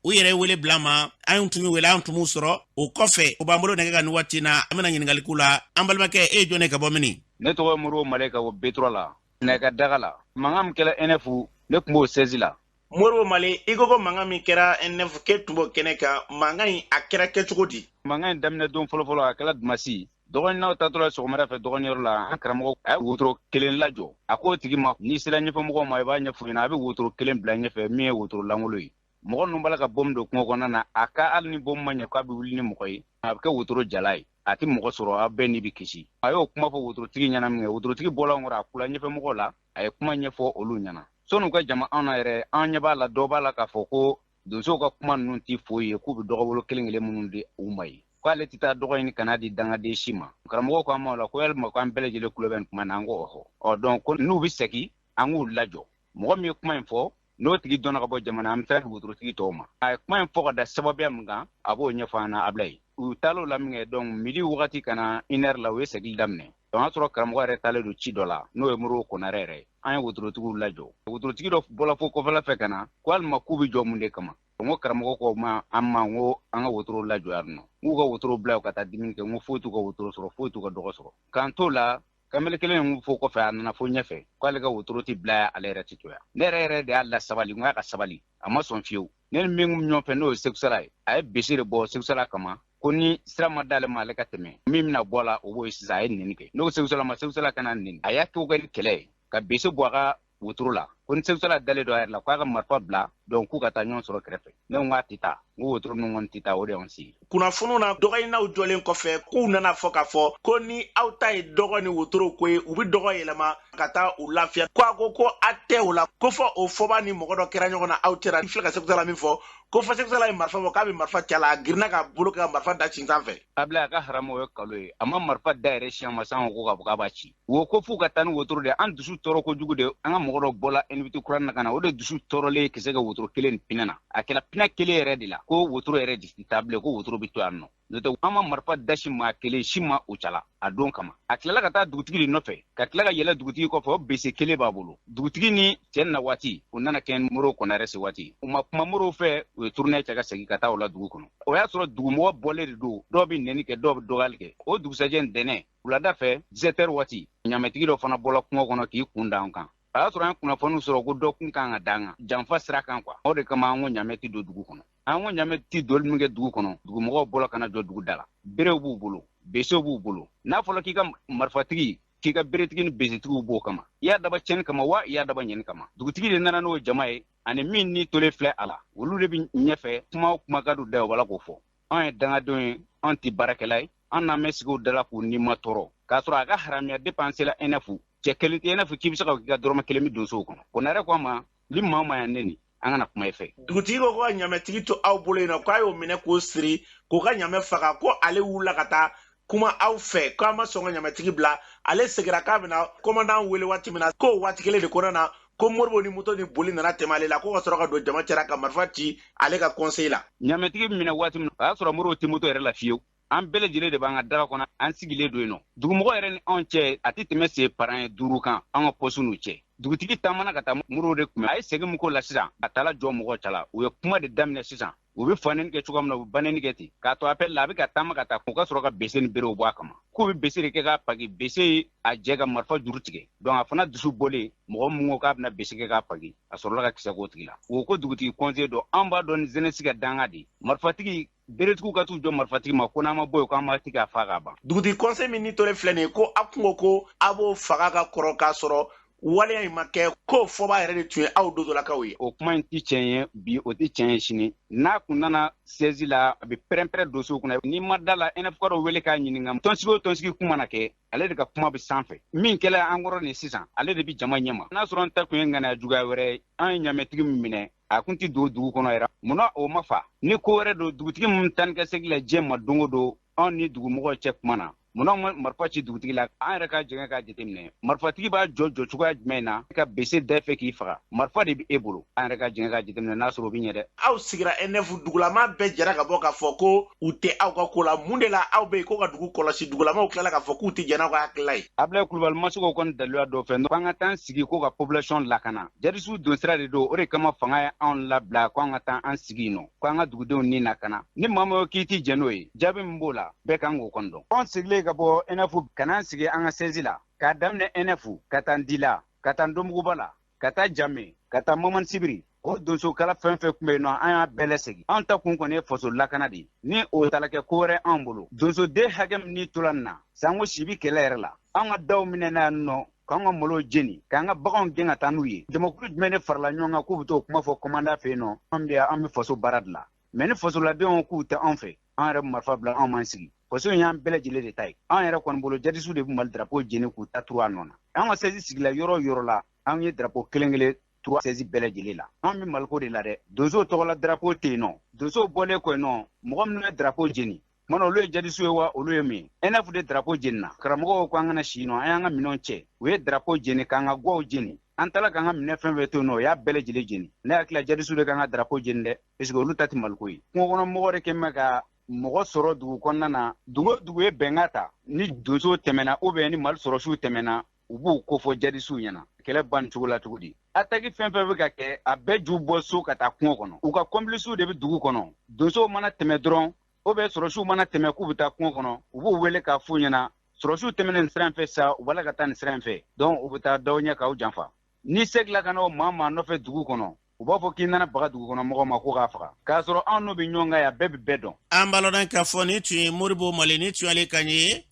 [SPEAKER 2] u yɛrɛ wele bila ma, an tun y'u wele, an tun m'u sɔrɔ. O kɔfɛ, o b'an bolo nɛgɛ kan nin waati na. An bɛna ɲininkali k'u la. An balimakɛ, e ye jɔn ye, ka bɔ mini?
[SPEAKER 8] Ne tɔgɔ ye Moribo Male, ka bɔ B3 la, nɛgɛ daga la. Mankan min kɛra ENF, ne tun b'o siège la.
[SPEAKER 2] Moribo Male, i ko ko mankan min kɛra ENF, k'e tun b'o kɛnɛ kan, mankan in a kɛra kɛcogo di?
[SPEAKER 8] Mankan in daminɛ don fɔlɔfɔlɔ, a kɛra dimasi. Dɔgɔninaw tatɔla sɔgɔmada fɛ dɔgɔniyɔrɔ la, an karamɔgɔ a ye wotoro kelen lajɔ. A k'o tigi ma, n'i sera ɲɛfɔmɔgɔw ma, i b'a ɲɛfɔ ɲɛna, a bɛ wotoro kelen bila ɲɛfɛ min ye wotoro lankolon ye. Mɔgɔ ninnu b'a la ka bɔmu don kungo kɔnɔna na, a ka hali ni bɔmu ma ɲɛ k'a bɛ wuli ni mɔgɔ ye, a bɛ kɛ wotoro jala ye, a tɛ mɔgɔ sɔrɔ, aw bɛɛ ni bɛ kisi. A y'o kuma fɔ wotorotigi ɲɛna min kɛ, wotorotigi bɔla kɔrɔ, a kula ɲɛfɛmɔgɔw la, a ye kuma ɲɛfɔ olu ɲɛna. Sɔn'u ka jama anw na yɛrɛ, an ɲɛ b'a la, dɔ b'a la k'a fɔ ko donsow ka kuma ninnu tɛ foyi ye, k'u bɛ dɔgɔbolo kelen kelen minnu di u ma ye, k'ale tɛ taa dɔgɔ ɲini ka n'a di dangaden si ma. Karamɔgɔ ko an ma o la ko yalima ko an bɛɛ lajɛlen tulo bɛ nin kuma na? An ko ɔhɔ. Ɔ donc ko n'u bɛ segin, an k'u lajɔ. Mɔgɔ min ye kuma in fɔ, n'o tigi dɔnna ka bɔ jamana, an bɛ taa wotorotigi tɔw ma. A ye kuma in fɔ ka da sababuya min kan, a b'o ɲɛfɔ an na. A bila yen, u taal'o la min kɛ, donc midi wagati ka na 1 heure la, u ye segin daminɛ. Donc o y'a sɔrɔ karamɔgɔ yɛrɛ taalen don ci dɔ la, n'o ye Moribo Konarɛ yɛrɛ ye. An ye wotorotigiw lajɔ. Wotorotigi dɔ bɔla fo kɔfɛla fɛ ka na ko alima k'u bɛ jɔ mun de kama. N ko karamɔgɔ ko ma an ma, n ko an ka wotoro lajɔ yan nɔ, n k'u ka wotoro bila ka taa dumuni kɛ. N ko foyi t'u ka wotoro sɔrɔ, foyi t'u ka dɔgɔ sɔrɔ. K'an t'o la, kamalen kelen in fo kɔfɛ, a nana fo ɲɛfɛ k'ale ka wotoro tɛ bila yan, ale yɛrɛ tɛ to yan. Ne yɛrɛ yɛrɛ de y'a lasabali, n k'a ka sabali, a ma sɔn fiyewu. Ne ni min kun ɲɔgɔn fɛ, n'o ye Sekusala ye, a ye bese de bɔ Sekusala kama ko ni sira ma d'ale ma, ale ka tɛmɛ, min bɛna bɔ a la, o b'o ye sisan. A ye neni kɛ. Ne ko Sekusala ma, Sekusala kana neni. A y'a kɛ kɛ ni kɛlɛ ye ka bese bɔ a ka wotoro la, ko ni Sekusala dalen don a yɛrɛ la, k'a ka marifa bila, donc k'u ka taa ɲɔgɔn sɔrɔ kɛrɛfɛ. Ne ko k'a tɛ taa, n ko wotoro ninnu kɔni tɛ taa, o de y'anw sigi.
[SPEAKER 1] Kunnafoniw na, dɔgɔɲininaw jɔlen kɔfɛ, k'u nana fɔ k'a fɔ ko ni aw ta ye dɔgɔ ni wotoro ko ye, u bɛ dɔgɔ yɛlɛma ka taa u lafiya. Ko a ko ko a tɛ o la, ko fɔ o fɔba ni mɔgɔ dɔ kɛra ɲɔgɔn na aw cɛla. I filɛ ka Sekusala min fɔ, ko fɔ Sekusala ye marifa bɔ, k'a bɛ marifa ci a la, a girinna k'a bolo kɛ ka marifa da cin sanfɛ.
[SPEAKER 8] Abila, a ka haramu, o ye kalo ye. A ma marifa da yɛrɛ siɲɛ ma san ko k'a fɔ k'a b'a ci. O ko f'u ka taa ni wotoro de. An dusu tɔɔrɔ kojugu de, an ka mɔgɔ dɔ bɔla NVT kura na ka na, o de dusu tɔɔrɔlen kisɛ kɛ wotoro kelen nin pinɛ na. A kɛra pinɛ kelen yɛrɛ de la ko wotoro yɛrɛ de tɛ taa bilen, ko wotoro bɛ to yan nɔ. N'o tɛ, an ma marifa dasi maa kelen si ma o cala a don kama. A tilala ka taa dugutigi de nɔfɛ, ka tila ka yɛlɛ dugutigi kɔfɛ, o bese kelen b'a bolo. Dugutigi ni cɛ na waati, u nana kɛ Moro Kɔnarɛ se waati, u ma kuma Moro fɛ, u ye tournée cɛ ka segin ka taa o la dugu kɔnɔ. O y'a sɔrɔ dugumɔgɔ bɔlen de don, dɔw bɛ nɛni kɛ, dɔw bɛ dɔgɔyali kɛ. O dugusajɛ ntɛnɛn wulada fɛ, 17 heures waati, ɲamɛtigi dɔ fana bɔla kungo kɔnɔ k'i kun da an kan. A y'a sɔrɔ an ye kunnafoniw sɔrɔ ko dɔ kun kan ka da an kan janfa sira kan quoi. O de kama an ko ɲamɛ tɛ don dugu kɔnɔ. An ko ɲamɛ tɛ doli min kɛ dugu kɔnɔ, dugumɔgɔw bɔla ka na jɔ dugu da la. Berew b'u bolo, besew b'u bolo. N'a fɔra k'i ka marifatigi, k'i ka beretigi ni besetigiw b'o kama, i y'a daba tiɲɛni kama wa i y'a daba ɲɛni kama. Dugutigi de nana n'o jama ye, ani min ni tolen filɛ a la, olu de bɛ ɲɛfɛ. Kuma o kuma ka don da, o b'a la k'o fɔ. Anw ye dangadenw ye, anw tɛ baarakɛla ye, an n'an bɛ sigi o da la k'u ni ma tɔɔrɔ k'a sɔrɔ a ka haramiya depuis an sela ENF. Cɛ kelen tɛ ENF k'i bɛ se ka k'i ka dɔrɔmɛ kelen bɛ donsow kɔnɔ. Konarɛ ko a ma, ni maa o maa y'an neni, an kana kuma i fɛ.
[SPEAKER 1] Dugutigi ko ko ka ɲamɛtigi to aw bolo yen nɔ, k'a y'o minɛ k'o siri k'o ka ɲamɛ faga, ko ale wulila ka taa kuma aw fɛ, k'a ma sɔn ka ɲamɛtigi bila. Ale seginna k'a bɛna commandant wele waati min na, k'o waati kelen de kɔnɔna na, ko Moribo ni moto ni boli nana tɛmɛ ale la, ko ka sɔrɔ ka don jama cɛla ka marifa ci ale ka conseil la.
[SPEAKER 8] Ɲamɛtigi minɛ waati min na, o y'a sɔrɔ Moribo tɛ moto yɛrɛ la fiyewu. An bɛɛ lajɛlen de b'an ka daga kɔnɔ, an sigilen don yen nɔ. Dugumɔgɔ yɛrɛ ni anw cɛ, a tɛ tɛmɛ sen paran ye 5 kan, an ka poste n'u cɛ. Dugutigi taamana ka taa Moribo de kunbɛn. A ye segin min k'o la sisan, a taara jɔ mɔgɔw cɛla, u ye kuma de daminɛ sisan. U bɛ fa nɛni kɛ cogoya min na, u bɛ ba nɛni kɛ ten, k'a to appel la, a bɛ ka taama ka taa, u ka sɔrɔ ka bese ni berew bɔ a kama, k'u bɛ bese de kɛ k'a paki. Bese ye a jɛ ka marifa juru tigɛ, donc a fana dusu bɔlen, mɔgɔ min ko k'a bɛna bese kɛ k'a paki, a sɔrɔla ka kisɛ k'o tigi la. O ko dugutigi conseil dɔ, an b'a dɔn ni jeunesse ka danga de, marifatigi beretigiw ka t'u jɔ marifatigi ma ko n'an ma bɔ yen, k'an b'a tigi a fa k'a ban.
[SPEAKER 1] Dugutigi conseil min ni tolen filɛ nin ye, ko a kun ko ko a b'o faga ka kɔrɔ k'a sɔrɔ waleya in ma kɛ, k'o fɔba yɛrɛ de tun ye aw dodolakaw ye.
[SPEAKER 8] O kuma in tɛ tiɲɛ ye bi, o tɛ tiɲɛ ye sini. N'a kun nana siège la, a bɛ pɛrɛn-pɛrɛn dossier kunna. N'i ma da la, NFK dɔ wele k'a ɲininka. Tɔnsigi o tɔnsigi kun mana kɛ, ale de ka kuma bɛ sanfɛ. Min kɛla an kɔrɔ nin sisan, ale de bɛ jama ɲɛma. N'a sɔrɔ an ta kun ye ŋaniya juguya wɛrɛ ye, an ye ɲamɛtigi min minɛ, a kun tɛ don dugu kɔnɔ yɛrɛ. Munna o ma fa? Ni ko wɛrɛ don, dugutigi min taa ni ka segin la diɲɛ ma don o don, anw ni dugumɔgɔw cɛ kuma na, munna ma marifa ci dugutigi la? An yɛrɛ ka jɛngɛ k'a jateminɛ, marifatigi b'a jɔ jɔ cogoya jumɛn na ka bese da fɛ k'i faga? Marifa de bɛ e bolo. An yɛrɛ ka jɛngɛ k'a jateminɛ, n'a sɔrɔ o bɛ ɲɛ dɛ.
[SPEAKER 1] Aw sigira NF, dugulama bɛɛ jɛra ka bɔ k'a fɔ ko u tɛ aw ka ko la. Mun de la aw bɛ yen ko ka dugu kɔlɔsi, dugulamaw tilala k'a fɔ k'u tɛ jɛn n'aw ka hakilila ye?
[SPEAKER 8] Abulayi Kulubali ma se k'o kɔni daluya dɔ fɛ k'an ka taa an sigi ko ka population lakana. Jadisiw don sira de don, o de kama fanga ye anw labila ko an ka taa an sigi yen nɔ, ko an ka dugudenw ni lakana. Ni maa min ko k'i tɛ jɛn n'o ye, jaabi min b'o la, bɛɛ kan k'o kɔni dɔn. Anw sigilen ka bɔ NF ka n'an sigi an ka siège la, k'a daminɛ NF ka taa Ndila, ka taa Ndomuguba la, ka taa Jame, ka taa Mamani Sibiri, o donsokala fɛn fɛn tun bɛ yen nɔ, an y'a bɛɛ lasegin. Anw ta kun kɔni ye faso lakana de ye. Ni o taara kɛ ko wɛrɛ anw bolo, donsoden hakɛ min n'i tola nin na, sanko si bi kɛlɛ yɛrɛ la, an ka daw minɛ yan nɔ, k'an ka malow jeni, k'an ka baganw gɛn ka taa n'u ye. Jamakulu jumɛn de farala ɲɔgɔn kan k'u bɛ t'o kuma fɔ commandant fɛ yen nɔ? An bɛ yan, an bɛ faso baara de la. Mais ni fasoladenw k'u tɛ anw fɛ, an yɛrɛ bɛ marifa bila, anw m'an sigi. Faso in y'an bɛɛ lajɛlen de ta ye. An yɛrɛ kɔni bolo, jadisiw de bɛ Mali drapeau jeni k'u ta turu a nɔ na. An ka siège sigila yɔrɔ o yɔrɔ la, an ye drapeau kelen kelen 3 16 bɛɛ lajɛlen la. An bɛ Maliko de la dɛ. Donsow tɔgɔla drapeau tɛ yen nɔ. Donsow bɔlen kɔ yen nɔ, mɔgɔ minnu ye drapeau jeni, mana olu ye jadisiw ye wa olu ye mun ye? NF de drapeau jenina. Karamɔgɔw ko an kana si yen nɔ, an y'an ka minɛnw cɛ. U ye drapeau jeni k'an ka gwaw jeni. An taara k'an ka minɛn fɛn fɛn to yen nɔ, o y'a bɛɛ lajɛlen jeni. Ne hakili la jadisiw de k'an ka drapeau jeni dɛ, parce que olu ta tɛ Maliko ye. Kungo kɔnɔ mɔgɔ de kɛn bɛ ka mɔgɔ sɔrɔ dugu kɔnɔna na. Dugu o dugu ye bɛnkan ta, ni donsow tɛmɛna ou bien ni Mali sɔrɔsiw tɛmɛna, u b'u kofɔ jadisiw ɲɛna. Kɛlɛ ban cogo la cogo di? Attaque fɛn fɛn bɛ ka kɛ, a bɛɛ ju bɔ so ka taa kungo kɔnɔ. U ka complices de bɛ dugu kɔnɔ. Donsow mana tɛmɛ dɔrɔn, ou bien sɔrɔsiw mana tɛmɛ k'u bɛ taa kungo kɔnɔ, u b'u wele k'a f'u ɲɛna, sɔrɔsiw tɛmɛnen nin sira in fɛ sa, u b'a la ka taa nin sira in fɛ. Donc u bɛ taa d'aw ɲɛ k'aw janfa. N'i segila ka na o maa maa nɔfɛ dugu kɔnɔ, u b'a fɔ k'i nana baga dugu kɔnɔ mɔgɔ ma ko k'a faga, k'a sɔrɔ anw n'u bɛ ɲɔgɔn kan yan, bɛɛ bɛ bɛɛ dɔn.
[SPEAKER 2] An b'a lɔn k'a fɔ nin tun ye Modibo Male, nin tun y'ale kan ye.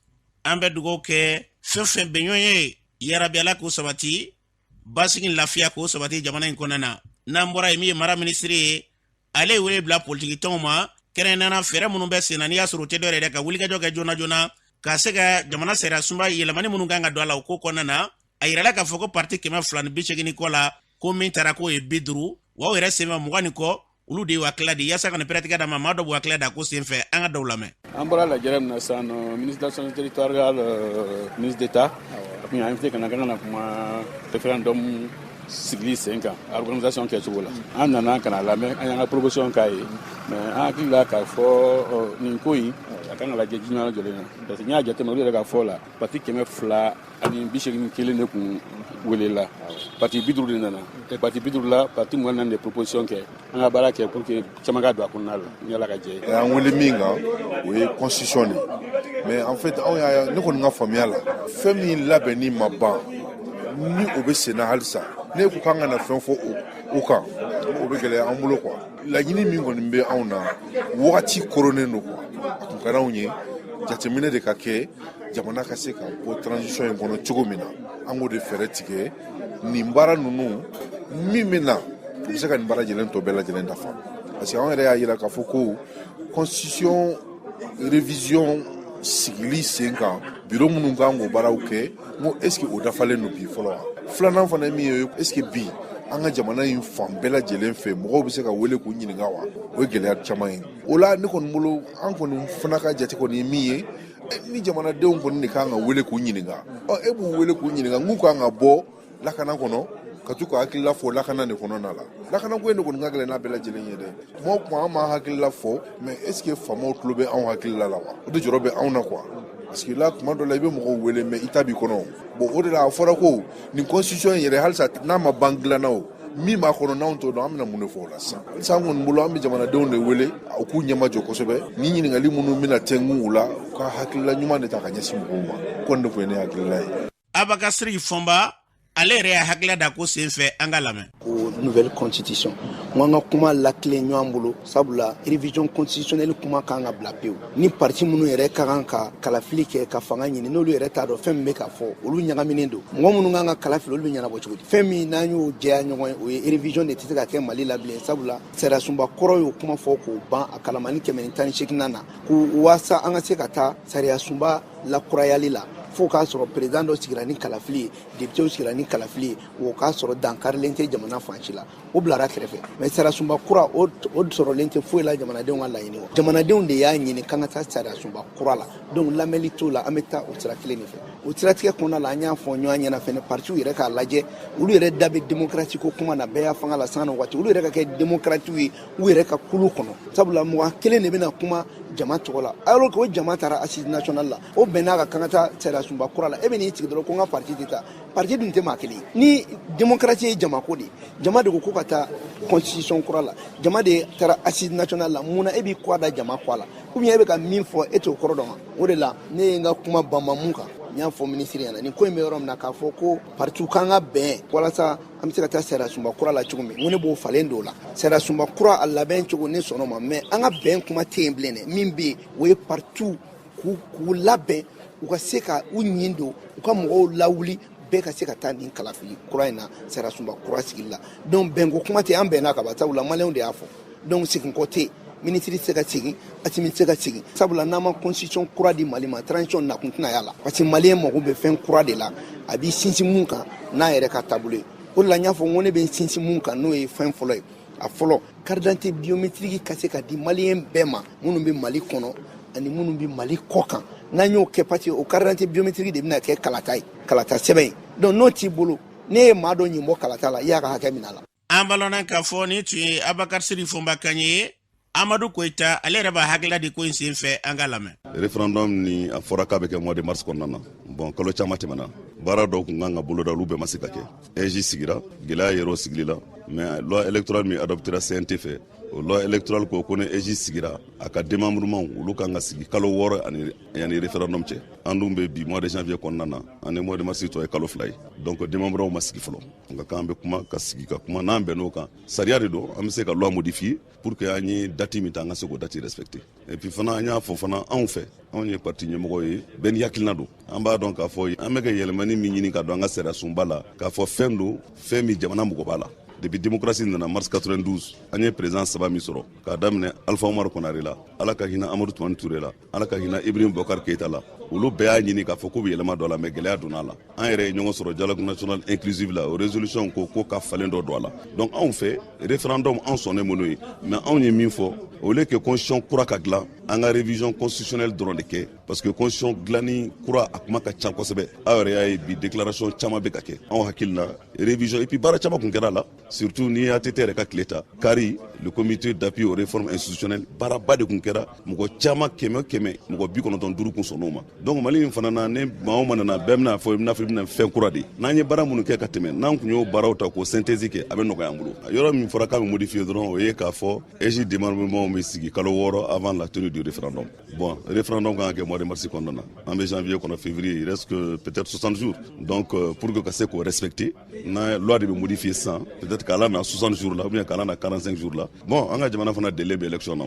[SPEAKER 2] An bɛ dugawu kɛ fɛn fɛn bɛ ɲɔgɔn ye, yarabi Ala k'o sabati, basigi lafiya k'o sabati jamana in kɔnɔna na. N'an bɔra yen, min ye mara minisiri ye, ale ye wele bila politikitɔnw ma, kɛrɛnkɛrɛnnenya fɛɛrɛ minnu bɛ sen na, n'i y'a sɔrɔ u tɛ dɔwɛrɛ yɛrɛ ka wulikajɔ kɛ joona joona ka se ka jamana sariya sunba yɛlɛmani minnu kan ka don a la o ko kɔnɔna na. A yirala k'a fɔ ko parti 280 ni kɔ la, ko min taara k'o ye 50, wa o yɛrɛ senfɛ 20 ni kɔ, olu de ye hakilila di yaasa ka nin pɛrɛtigɛ d'a ma. Maa dɔ b'u hakilila da ko senfɛ, an ka dɔw lamɛn.
[SPEAKER 9] An bɔra lajɛrɛ min na sisan nɔ, ministre de l'action territoriale, ministre d'État, a tun y'an invité ka na k'an ka na kuma référendum sigili sen kan, organisation kɛcogo la. An nana ka na lamɛn, an y'an ka proposition k'a ye, mais an hakili la k'a fɔ nin ko in a kan ka lajɛ jiɲɛ jɔlen na, parce que n y'a jateminɛ olu yɛrɛ ka fɔ la, parti 281 de kun welela, parti 50 de nana, parti 50 la, parti 24 de proposition kɛ. An ka baara kɛ pour que caman ka don a kɔnɔna la, ni Ala ka jɛ ye.
[SPEAKER 10] An wele min kan, o ye constitution de ye, mais en fait anw y'a, ne kɔni ka faamuya la, fɛn min labɛnni ma ban ni o bɛ sen na halisa, ne ko k'an ka na fɛn fɔ o kan, o bɛ gɛlɛya an bolo quoi. Laɲini min kɔni bɛ anw na, wagati koronnen don quoi. A kun ka d'anw ye jateminɛ de ka kɛ, jamana ka se ka bɔ transition in kɔnɔ cogo min na, an k'o de fɛɛrɛ tigɛ. Nin baara ninnu min bɛ na, u bɛ se ka nin baara lajɛlen tɔ bɛɛ lajɛlen dafa, parce que anw yɛrɛ y'a yira k'a fɔ ko constitution révision sigili sen kan, bureau minnu kan k'o baaraw kɛ, n ko est ce que o dafalen don bi fɔlɔ wa? Filanan fana ye min ye, est ce que bi an ka jamana in fan bɛɛ lajɛlen fɛ, mɔgɔw bɛ se ka wele k'u ɲininka wa? O ye gɛlɛya caman ye. O la ne kɔni bolo, an kɔni fana ka jate kɔni ye min ye, ni jamanadenw kɔni de kan ka wele k'u ɲininka, ɔ e b'u wele k'u ɲininka, n'u kan ka bɔ lakana kɔnɔ ka t'u ka hakilila fɔ lakana de kɔnɔna la. Lakana ko in de kɔni ka gɛlɛn n'a bɛɛ lajɛlen ye dɛ. Kuma o kuma an m'an hakilila fɔ, mais est ce que faamaw tulo bɛ anw hakilila la wa? O de jɔrɔ bɛ anw na quoi, parce que là kuma dɔ la i bɛ mɔgɔw wele, mais i ta b'i kɔnɔ. Bon, o de la a fɔra ko nin constitution in yɛrɛ, halisa n'a ma ban dilanna, o min b'a kɔnɔ n'anw t'o dɔn, an bɛna mun de fɔ o la sisan? Halisa an kɔni bolo, an bɛ jamanadenw de wele u k'u ɲɛmajɔ kosɛbɛ. Ni ɲininkali minnu bɛna tɛnku u la, u ka hakilila ɲuman de ta ka ɲɛsin mɔgɔw ma. Kɔni de tun ye ne hakilila ye.
[SPEAKER 2] Abakar Sidiki Fɔnba, ale yɛrɛ y'a hakilila da ko sen fɛ, an ka lamɛn.
[SPEAKER 11] Ko nouvelle constitution, n ko an ka kuma latilen ɲɔgɔn bolo, sabula révision constitutionnelle kuma kan ka bila pewu. Ni parti minnu yɛrɛ ka kan ka kalafili kɛ ka fanga ɲini, n'olu yɛrɛ t'a dɔn fɛn min bɛ ka fɔ, olu ɲagaminen don. Mɔgɔ minnu kan ka kala fili, olu bɛ ɲɛnabɔ cogo di? Fɛn min n'an y'o jɛya ɲɔgɔn ye, o ye révision de tɛ se ka kɛ Mali la bilen, sabula sariyasunba kɔrɔ y'o kuma fɔ k'o ban a kalamani 118nan na, ko waasa an ka se ka taa sariyasunba lakurayali la, fo k'a sɔrɔ président dɔ sigira ni kalafili ye, député sigira ni kalafili ye, o k'a sɔrɔ dankarilen tɛ jamana fan si la. O bilara kɛrɛfɛ, mais sariyasunba kura o sɔrɔlen tɛ foyi la jamanadenw ka laɲini kɔ. Jamanadenw de y'a ɲini k'an ka taa sariyasunba kura la, donc lamɛnli t'o la, an bɛ taa o sira kelen de fɛ. O siratigɛ kɔnɔna la, an y'a fɔ ɲɔgɔn ɲɛna fɛnɛ, partiw yɛrɛ k'a lajɛ, olu yɛrɛ da bɛ démocratie ko kuma na, bɛɛ y'a fanga la san na waati, olu yɛrɛ ka kɛ démocratew ye u yɛrɛ ka kulu kɔnɔ, sabula mɔgɔ kelen de bɛna kuma jama tɔgɔ la, alors que o jama taara assise nationale la, o bɛnn'a kan k'an ka taa sariyasunba kura la. E bɛ n'i sigi dɔrɔn ko n ka parti tɛ taa, parti dun tɛ maa kelen ye. Ni démocratie ye jamako de ye, jama de ko ko ka taa constitution kura la, jama de taara assise nationale la, mun na e b'i kɔ da jama kɔ la? Ou bien e bɛ ka min fɔ, e t'o kɔrɔ dɔn wa? O de la ne ye n ka kuma banban mun kan, n y'a fɔ minisiri ɲɛna, nin ko in bɛ yɔrɔ min na, k'a fɔ ko partiw kan ka bɛn walasa an bɛ se ka taa sariyasunba kura la cogo min, n ko ne b'o falen don o la. Sariyasunba kura a labɛn cogo, ne sɔnna o ma, mais an ka bɛn kuma tɛ yen bilen dɛ. Min bɛ yen, o ye partiw k'u labɛn, u ka se ka u ɲin don, u ka mɔgɔw lawuli, bɛɛ ka se ka taa nin kalafili kura in na, sariyasunba kura sigili la. Donc bɛnko kuma tɛ, an bɛnna ka ban, sabula maliyɛnw de y'a fɔ. Donc seginkɔ tɛ yen, minisiri tɛ se ka segin, Asimi tɛ se ka segin, sabula n'an ma constitution kura di Mali ma, transition nakun tɛna y'a la, parce que maliyɛn mago bɛ fɛn kura de la, a b'i sinsin mun kan n'a yɛrɛ ka taabolo ye. O de la n y'a fɔ n ko ne bɛ n sinsin mun kan, n'o ye fɛn fɔlɔ ye, a fɔlɔ, carte d'identité biométrique ka se ka di maliyɛn bɛɛ ma, minnu bɛ Mali kɔnɔ ani minnu bɛ Mali kɔ kan. N'an y'o kɛ, parce que o carte d'identité biométrique de bɛna kɛ kalata ye, kalata sɛbɛn ye. Donc n'o t'i bolo, n'e ye maa dɔ ɲin bɔ kalata la, i y'a ka hakɛ minɛ a la.
[SPEAKER 2] An balɔnna k'a fɔ nin tun ye Abakari Siri Fɔnba kan ye. Amadu Koyita, ale yɛrɛ b'a hakilila di ko in sen fɛ, an ka lamɛn.
[SPEAKER 12] Référendum ni a fɔra k'a bɛ kɛ mois de mars kɔnɔna na. Bon, kalo caman tɛmɛna, baara dɔw kun kan ka boloda, olu bɛɛ ma se ka kɛ. AIGE sigira, gɛlɛya yɛrɛ o sigili la, mais loi électorale min adoptera CNT fɛ, o loi électorale ko ko ni AIGE sigira, a ka démembrement olu kan ka sigi kalo 6 ani yanni référendum cɛ. An dun bɛ bi mois de janvier kɔnɔna na, ani mois de mars tɔ ye kalo 2 ye. Donc démembrement ma sigi fɔlɔ. Nka k'an bɛ kuma ka sigi ka kuma, n'an bɛnn'o kan, sariya de don, an bɛ se ka loi modifier pour que an ye date min ta, an ka se k'o date respecter. Et puis fana, an y'a fɔ fana, anw fɛ, anw ye parti ɲɛmɔgɔ ye, bɛɛ ni hakilina don. An b'a dɔn k'a fɔ an bɛ ka yɛlɛmani min ɲini ka don an ka sariya sunba la, k'a fɔ fɛn don, fɛn min jamana mɔgɔ b'a la. Depuis démocratie nana mars 92, an ye président saba min sɔrɔ, k'a daminɛ Alpha Omar Konare la, Ala ka hinɛ Amadu Tumani Ture la, Ala ka hinɛ Ibrahim Bɔkar Keita la, olu bɛɛ y'a ɲini k'a fɔ k'u bɛ yɛlɛma dɔ la, mais gɛlɛya donna a la. An yɛrɛ ye ɲɔgɔn sɔrɔ dialogue national inclusive la, o résolution ko ko ka falen dɔ don a la. Donc anw fɛ, référendum, anw sɔnnen minnu ye, mais anw ye min fɔ, au lieu que constitution kura ka dilan, an ka révision constitutionnelle dɔrɔn de kɛ, parce que constitution dilanni kura, a kuma ka ca kosɛbɛ. Aw yɛrɛ y'a ye bi, déclaration caman bɛ ka kɛ. Anw hakili la, révision, et puis baara caman kun kɛra a la, surtout ni ATT yɛrɛ ka tile ta, CARI, le comité d'appui aux réformes institutionnelles, baaraba de kun kɛra. Mɔgɔ caman, kɛmɛ kɛmɛ mɔgɔ 95 kun sɔnn'o ma. Donc Mali in fana na, ni maa o maa nana, bɛɛ bɛna fɔ i bɛna fɔ i bɛna fɛn kura de. N'an ye baara minnu kɛ ka tɛmɛ, n'an kun y'o baaraw ta k'o synthèse kɛ, a bɛ nɔgɔya an bolo. Yɔrɔ min fɔra k'a bɛ modifier dɔrɔn, o ye k'a fɔ AIGE démembrement bɛ sigi kalo 6 avant la tenue du référendum. Bon, référendum kan ka kɛ mois de mars kɔnɔna na, an bɛ janvier kɔnɔ, février, il reste que peut-être 60 jours. Donc pour que ka se k'o respecter, na loi de bɛ modifier sisan, peut-être k'a la na 60 jours la ou bien k'a la na 45 jours la. Bon, an ka jamana fana délai bɛ élection na.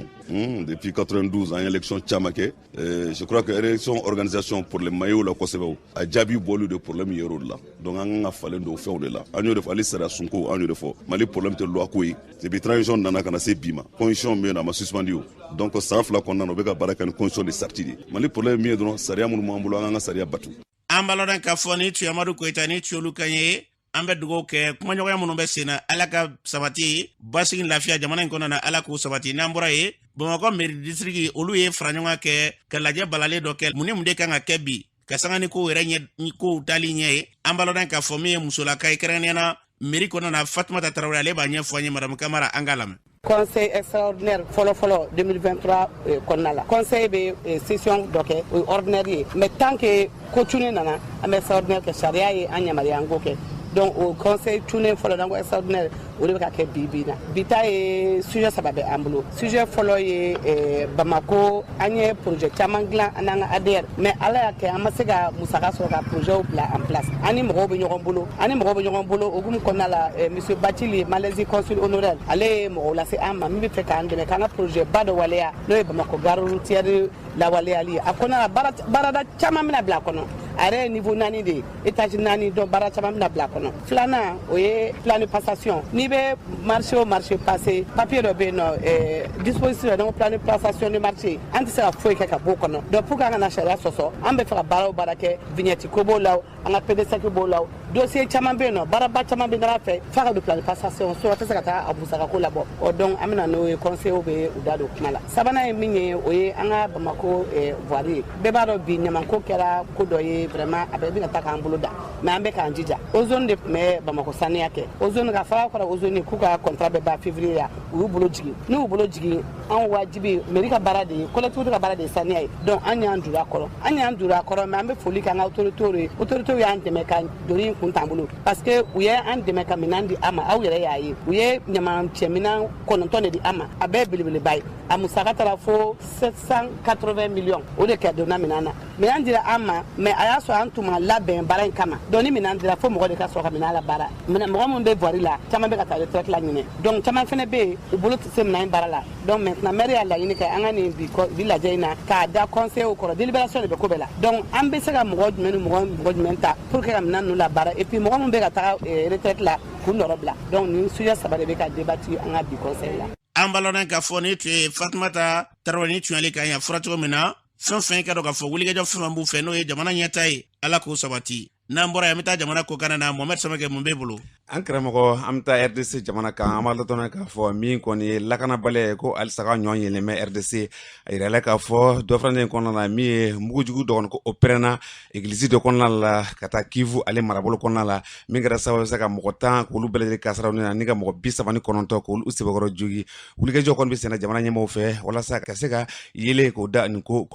[SPEAKER 12] Depuis 92, an ye élection caman kɛ. Je crois que élection organisation problème ma ye o la kosɛbɛ. O a jaabi bɔli de problème yer'o de la. Donc an kan ka falen don fɛnw de la. An y'o de fɔ, hali sariya sunko, an y'o de fɔ. Mali problème tɛ loi ko ye. Depuis transition nana ka na se bi ma, constitution min yen nɔ, a ma suspendu o. Donc san 2 kɔnɔna na, u bɛ ka baara kɛ ni constitution de sarti de. Mali problème min ye dɔrɔn, sariya minnu b'an bolo, an k'an ka sariya batu.
[SPEAKER 2] An b'a lɔn k'a fɔ ni tun ye Amadu Koyita ni tuyolu kan ye. An bɛ dugawu kɛ, kumaɲɔgɔnya minnu bɛ sen na, Ala ka sabati, basigi, lafiya jamana in kɔnɔ na, Ala k'o sabati. N'an bɔra yen, Bamakɔ mairie district, olu ye fara ɲɔgɔn kɛ ka lajɛ balalen dɔ kɛ, mun ni mun de kan ka kɛ bi ka sanga ni kow yɛrɛ ɲɛ, kow taali ɲɛ ye. An b'a lɔn k'a fɔ min ye musolaka ye, kɛrɛnkɛrɛnnenya na mairie kɔnɔ na, Fatumata Tarawele, ale b'a ɲɛfɔ an ye. Madamu Kamara, an k'a lamɛn.
[SPEAKER 13] Conseil extraordinaire fɔlɔ fɔlɔ 2023 kɔnɔna la, conseil bɛ session dɔ kɛ, o ye ordinaire ye, mais tant que ko cunnen nana, an bɛ extraordinaire kɛ. Sariya ye an yamaruya an k'o kɛ. Donc o conseil cunnen fɔlɔ, n'an ko extraordinaire, o de bɛ ka kɛ bi bi in na. Bi ta ye sujet saba bɛ an bolo. Sujet fɔlɔ ye Bamako, an ye projet caman dilan an n'an ka ADR, mais Ala y'a kɛ an ma se ka musaka sɔrɔ ka projet bila en place. An ni mɔgɔw bɛ ɲɔgɔn bolo, an ni mɔgɔw bɛ ɲɔgɔn bolo. O hukumu kɔnɔna la, monsieur Bacili, Malaisie consul honoraire, ale ye mɔgɔw lase an ma min bɛ fɛ k'an dɛmɛ k'an ka projet ba dɔ waleya, n'o ye Bamako gare routière lawaleyali ye. A kɔnɔna la, baarada caman bɛna bila a kɔnɔ. A yɛrɛ ye niveau naani de ye, étage naani. Donc baara caman bɛna bila a kɔnɔ. Filanan, o ye plan de passation. N'i bɛ marché o marché passé, papier dɔ bɛ yen nɔ, dispositif dɔ, donc plan de passation de marché, an tɛ se ka foyi kɛ ka b'o kɔnɔ. Donc pour que an kana sariya sɔsɔ, an bɛ fɛ ka baara o baara kɛ, vignette ko b'o la, an ka PDSEC b'o la, dossier caman bɛ yen nɔ, baaraba caman bɛ ɲɔgɔn fɛ f'a ka don plan de passation, sinon tɛ se ka taa a musakako labɔ. Ɔ donc an bɛna n'o ye, conseil bɛ u da don kuma la. Sabanan ye min ye, o ye an ka Bamako voirie ye. Bɛɛ b'a dɔn bi, ɲamanko kɛra ko dɔ ye vraiment, a bɛɛ bɛna taa k'an bolo da, mais an bɛ k'an jija. Ozone de tun bɛ Bamako saniya kɛ. Ozone ka fara kɔrɔ, Ozone k'u ka contrat bɛ ban février ya, u y'u bolo jigin. N'u y'u bolo jigin, anw wajibi, mairie ka baara de ye, collectivité ka baara de ye saniya ye. Donc an y'an juru a kɔrɔ, an y'an juru a kɔrɔ, mais an bɛ foli kɛ an ka autorités ye. Autorités y'an dɛmɛ ka doni in kun t'an bolo, parce que u ye an dɛmɛ ka minɛn di an ma. Aw yɛrɛ y'a ye, u ye ɲaman cɛminɛn 9 de di an ma. A bɛɛ ye belebeleba ye. A musaka taara fo 780 millions. O de kɛ donna minɛn na. Minɛn dira an ma, mais a y'a sɔrɔ an tun ma labɛn baara in kama. Donc ni minɛn dira, fo mɔgɔ de ka sɔrɔ ka minɛn la baara. Mɔgɔ minnu bɛ voirie la, caman bɛ ka taa retraite la ɲinɛ. Donc caman fana bɛ yen, u bolo tɛ se minɛn in baara la. Donc maintenant, maire y'a laɲini kɛ an ka nin bi lajɛ in na k'a da conseil kɔrɔ. Délibération de bɛ ko bɛɛ la. Donc an bɛ se ka mɔgɔ jumɛn ni mɔgɔ jumɛn ta pour que ka minɛn ninnu la baara, et puis mɔgɔ minnu bɛ ka taga retraite la, k'u nɔrɔ bila. Donc nin sujet saba de bɛ ka débattu an ka bi conseil la.
[SPEAKER 2] An b'a lɔn k'a fɔ ni tun ye Fatumata Tarawele ni tunyali kan yan fɔra cogo min na, fɛn fɛn ka dɔn k'a fɔ wulikajɔ fɛn fɛn b'u fɛ, n'o ye jamana ɲɛta ye, Ala k'o sabati. N'an bɔra yen, an bɛ taa jamana kɔkan na. Mohamɛd Samakɛ, mun b'e bolo?
[SPEAKER 14] An karamɔgɔ, an bɛ taa RDC jamana kan. An b'a ladɔnniya k'a fɔ min kɔni ye lakanabaliya ye, ko halisa ka ɲɔ yelen bɛ RDC. A yirala k'a fɔ dɔ fana kɔnɔna na, min ye mugujugu dɔ kɔni, ko o pɛrɛnna egilizi dɔ kɔnɔna la ka taa Kivu ale marabolo kɔnɔna la, min kɛra sababu se ka mɔgɔ 10 k'olu bɛɛ lajɛlen kasaraw na, ni ka mɔgɔ 39 k'olu sɛbɛkɔrɔ jogi. Wulikajɔ kɔni bɛ senna jamana ɲɛmɔgɔw fɛ walasa ka se ka yelen k'o da nin ko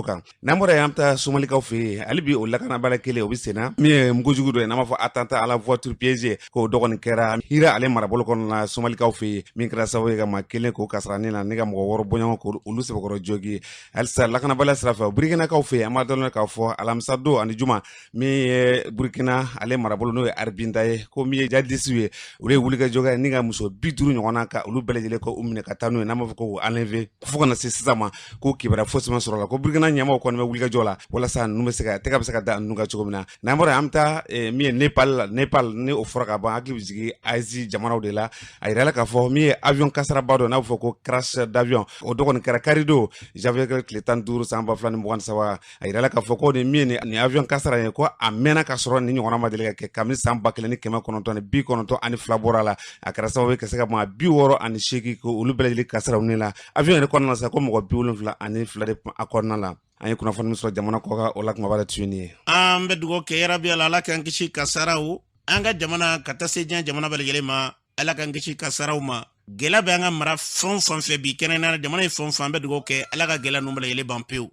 [SPEAKER 14] kan. N'an bɔra yen, an bɛ taa Somalikaw fɛ yen. Hali bi o lakanabaliya kelen o bɛ senna. Min ye mugujugu dɔ ye, n'an b'a fɔ attentat à la voiture piégée, k'o dɔ kɔni kɛra Hira ale marabolo kɔnɔna na Somalikaw fɛ yen, min kɛra sababu ye ka maa kelen k'o kasara ni na, ni ka mɔgɔ 6 bɔɲɔgɔn k'olu sɛbɛkɔrɔ jogi. Halisa lakanabaliya sira fɛ, Burkinakaw fɛ yen, an b'a dɔn k'a fɔ alamisa don ani juma, min ye Burkina ale marabolo, n'o ye Arbinda ye, ko min ye jadisiw ye, olu ye wulikajɔ kɛ ni ka muso 50 ɲɔgɔnna ka olu bɛɛ lajɛlen ko u minɛ ka taa n'u ye, n'an b'a fɔ ko enlever. Fo kana se sisan ma, ko kibaruya fosi ma sɔrɔ la. Ko Burkina ɲɛmaaw kɔni bɛ wulikajɔ la walasa ninnu bɛ se ka tɛgɛ bɛ se ka da ninnu kan cogo min na. N'an bɔra yen, an bɛ taa min ye Nepal la. Nepal ni o fɔra ka ban, hakili bɛ jigin Asie jamanaw de la. A yirala k'a fɔ min ye avion kasaraba dɔ, n'a bɛ fɔ ko crash d'avion, o dɔ kɔni kɛra kari don, janvier tile 15 san 2023. A yirala k'a fɔ ko nin min ye nin avion kasara ye, ko a mɛnna ka sɔrɔ nin ɲɔgɔnna ma deli ka kɛ kabini san 1992 bɔra la. A kɛra sababu ye ka se ka maa 68 ko olu bɛɛ lajɛlen kasaraw ni la. Avion yɛrɛ kɔnɔna na sa, ko mɔgɔ 72 de a kɔnɔna la. An ye kunnafoni min sɔrɔ jamana kɔkan, o la kumaba tun ye nin ye.
[SPEAKER 2] An bɛ dugawu kɛ yarabi ala, Ala k'an kisi kasaraw, an ka jamana ka taa se diɲɛ jamana bɛɛ lajɛlen ma. Ala k'an kisi kasaraw ma. Gɛlɛya bɛ an ka mara fɛn o fɛn fɛ bi, kɛnɛ na jamana ye fɛn o fɛn, an bɛ dugawu kɛ Ala ka gɛlɛya ninnu bɛɛ lajɛlen ban pewu.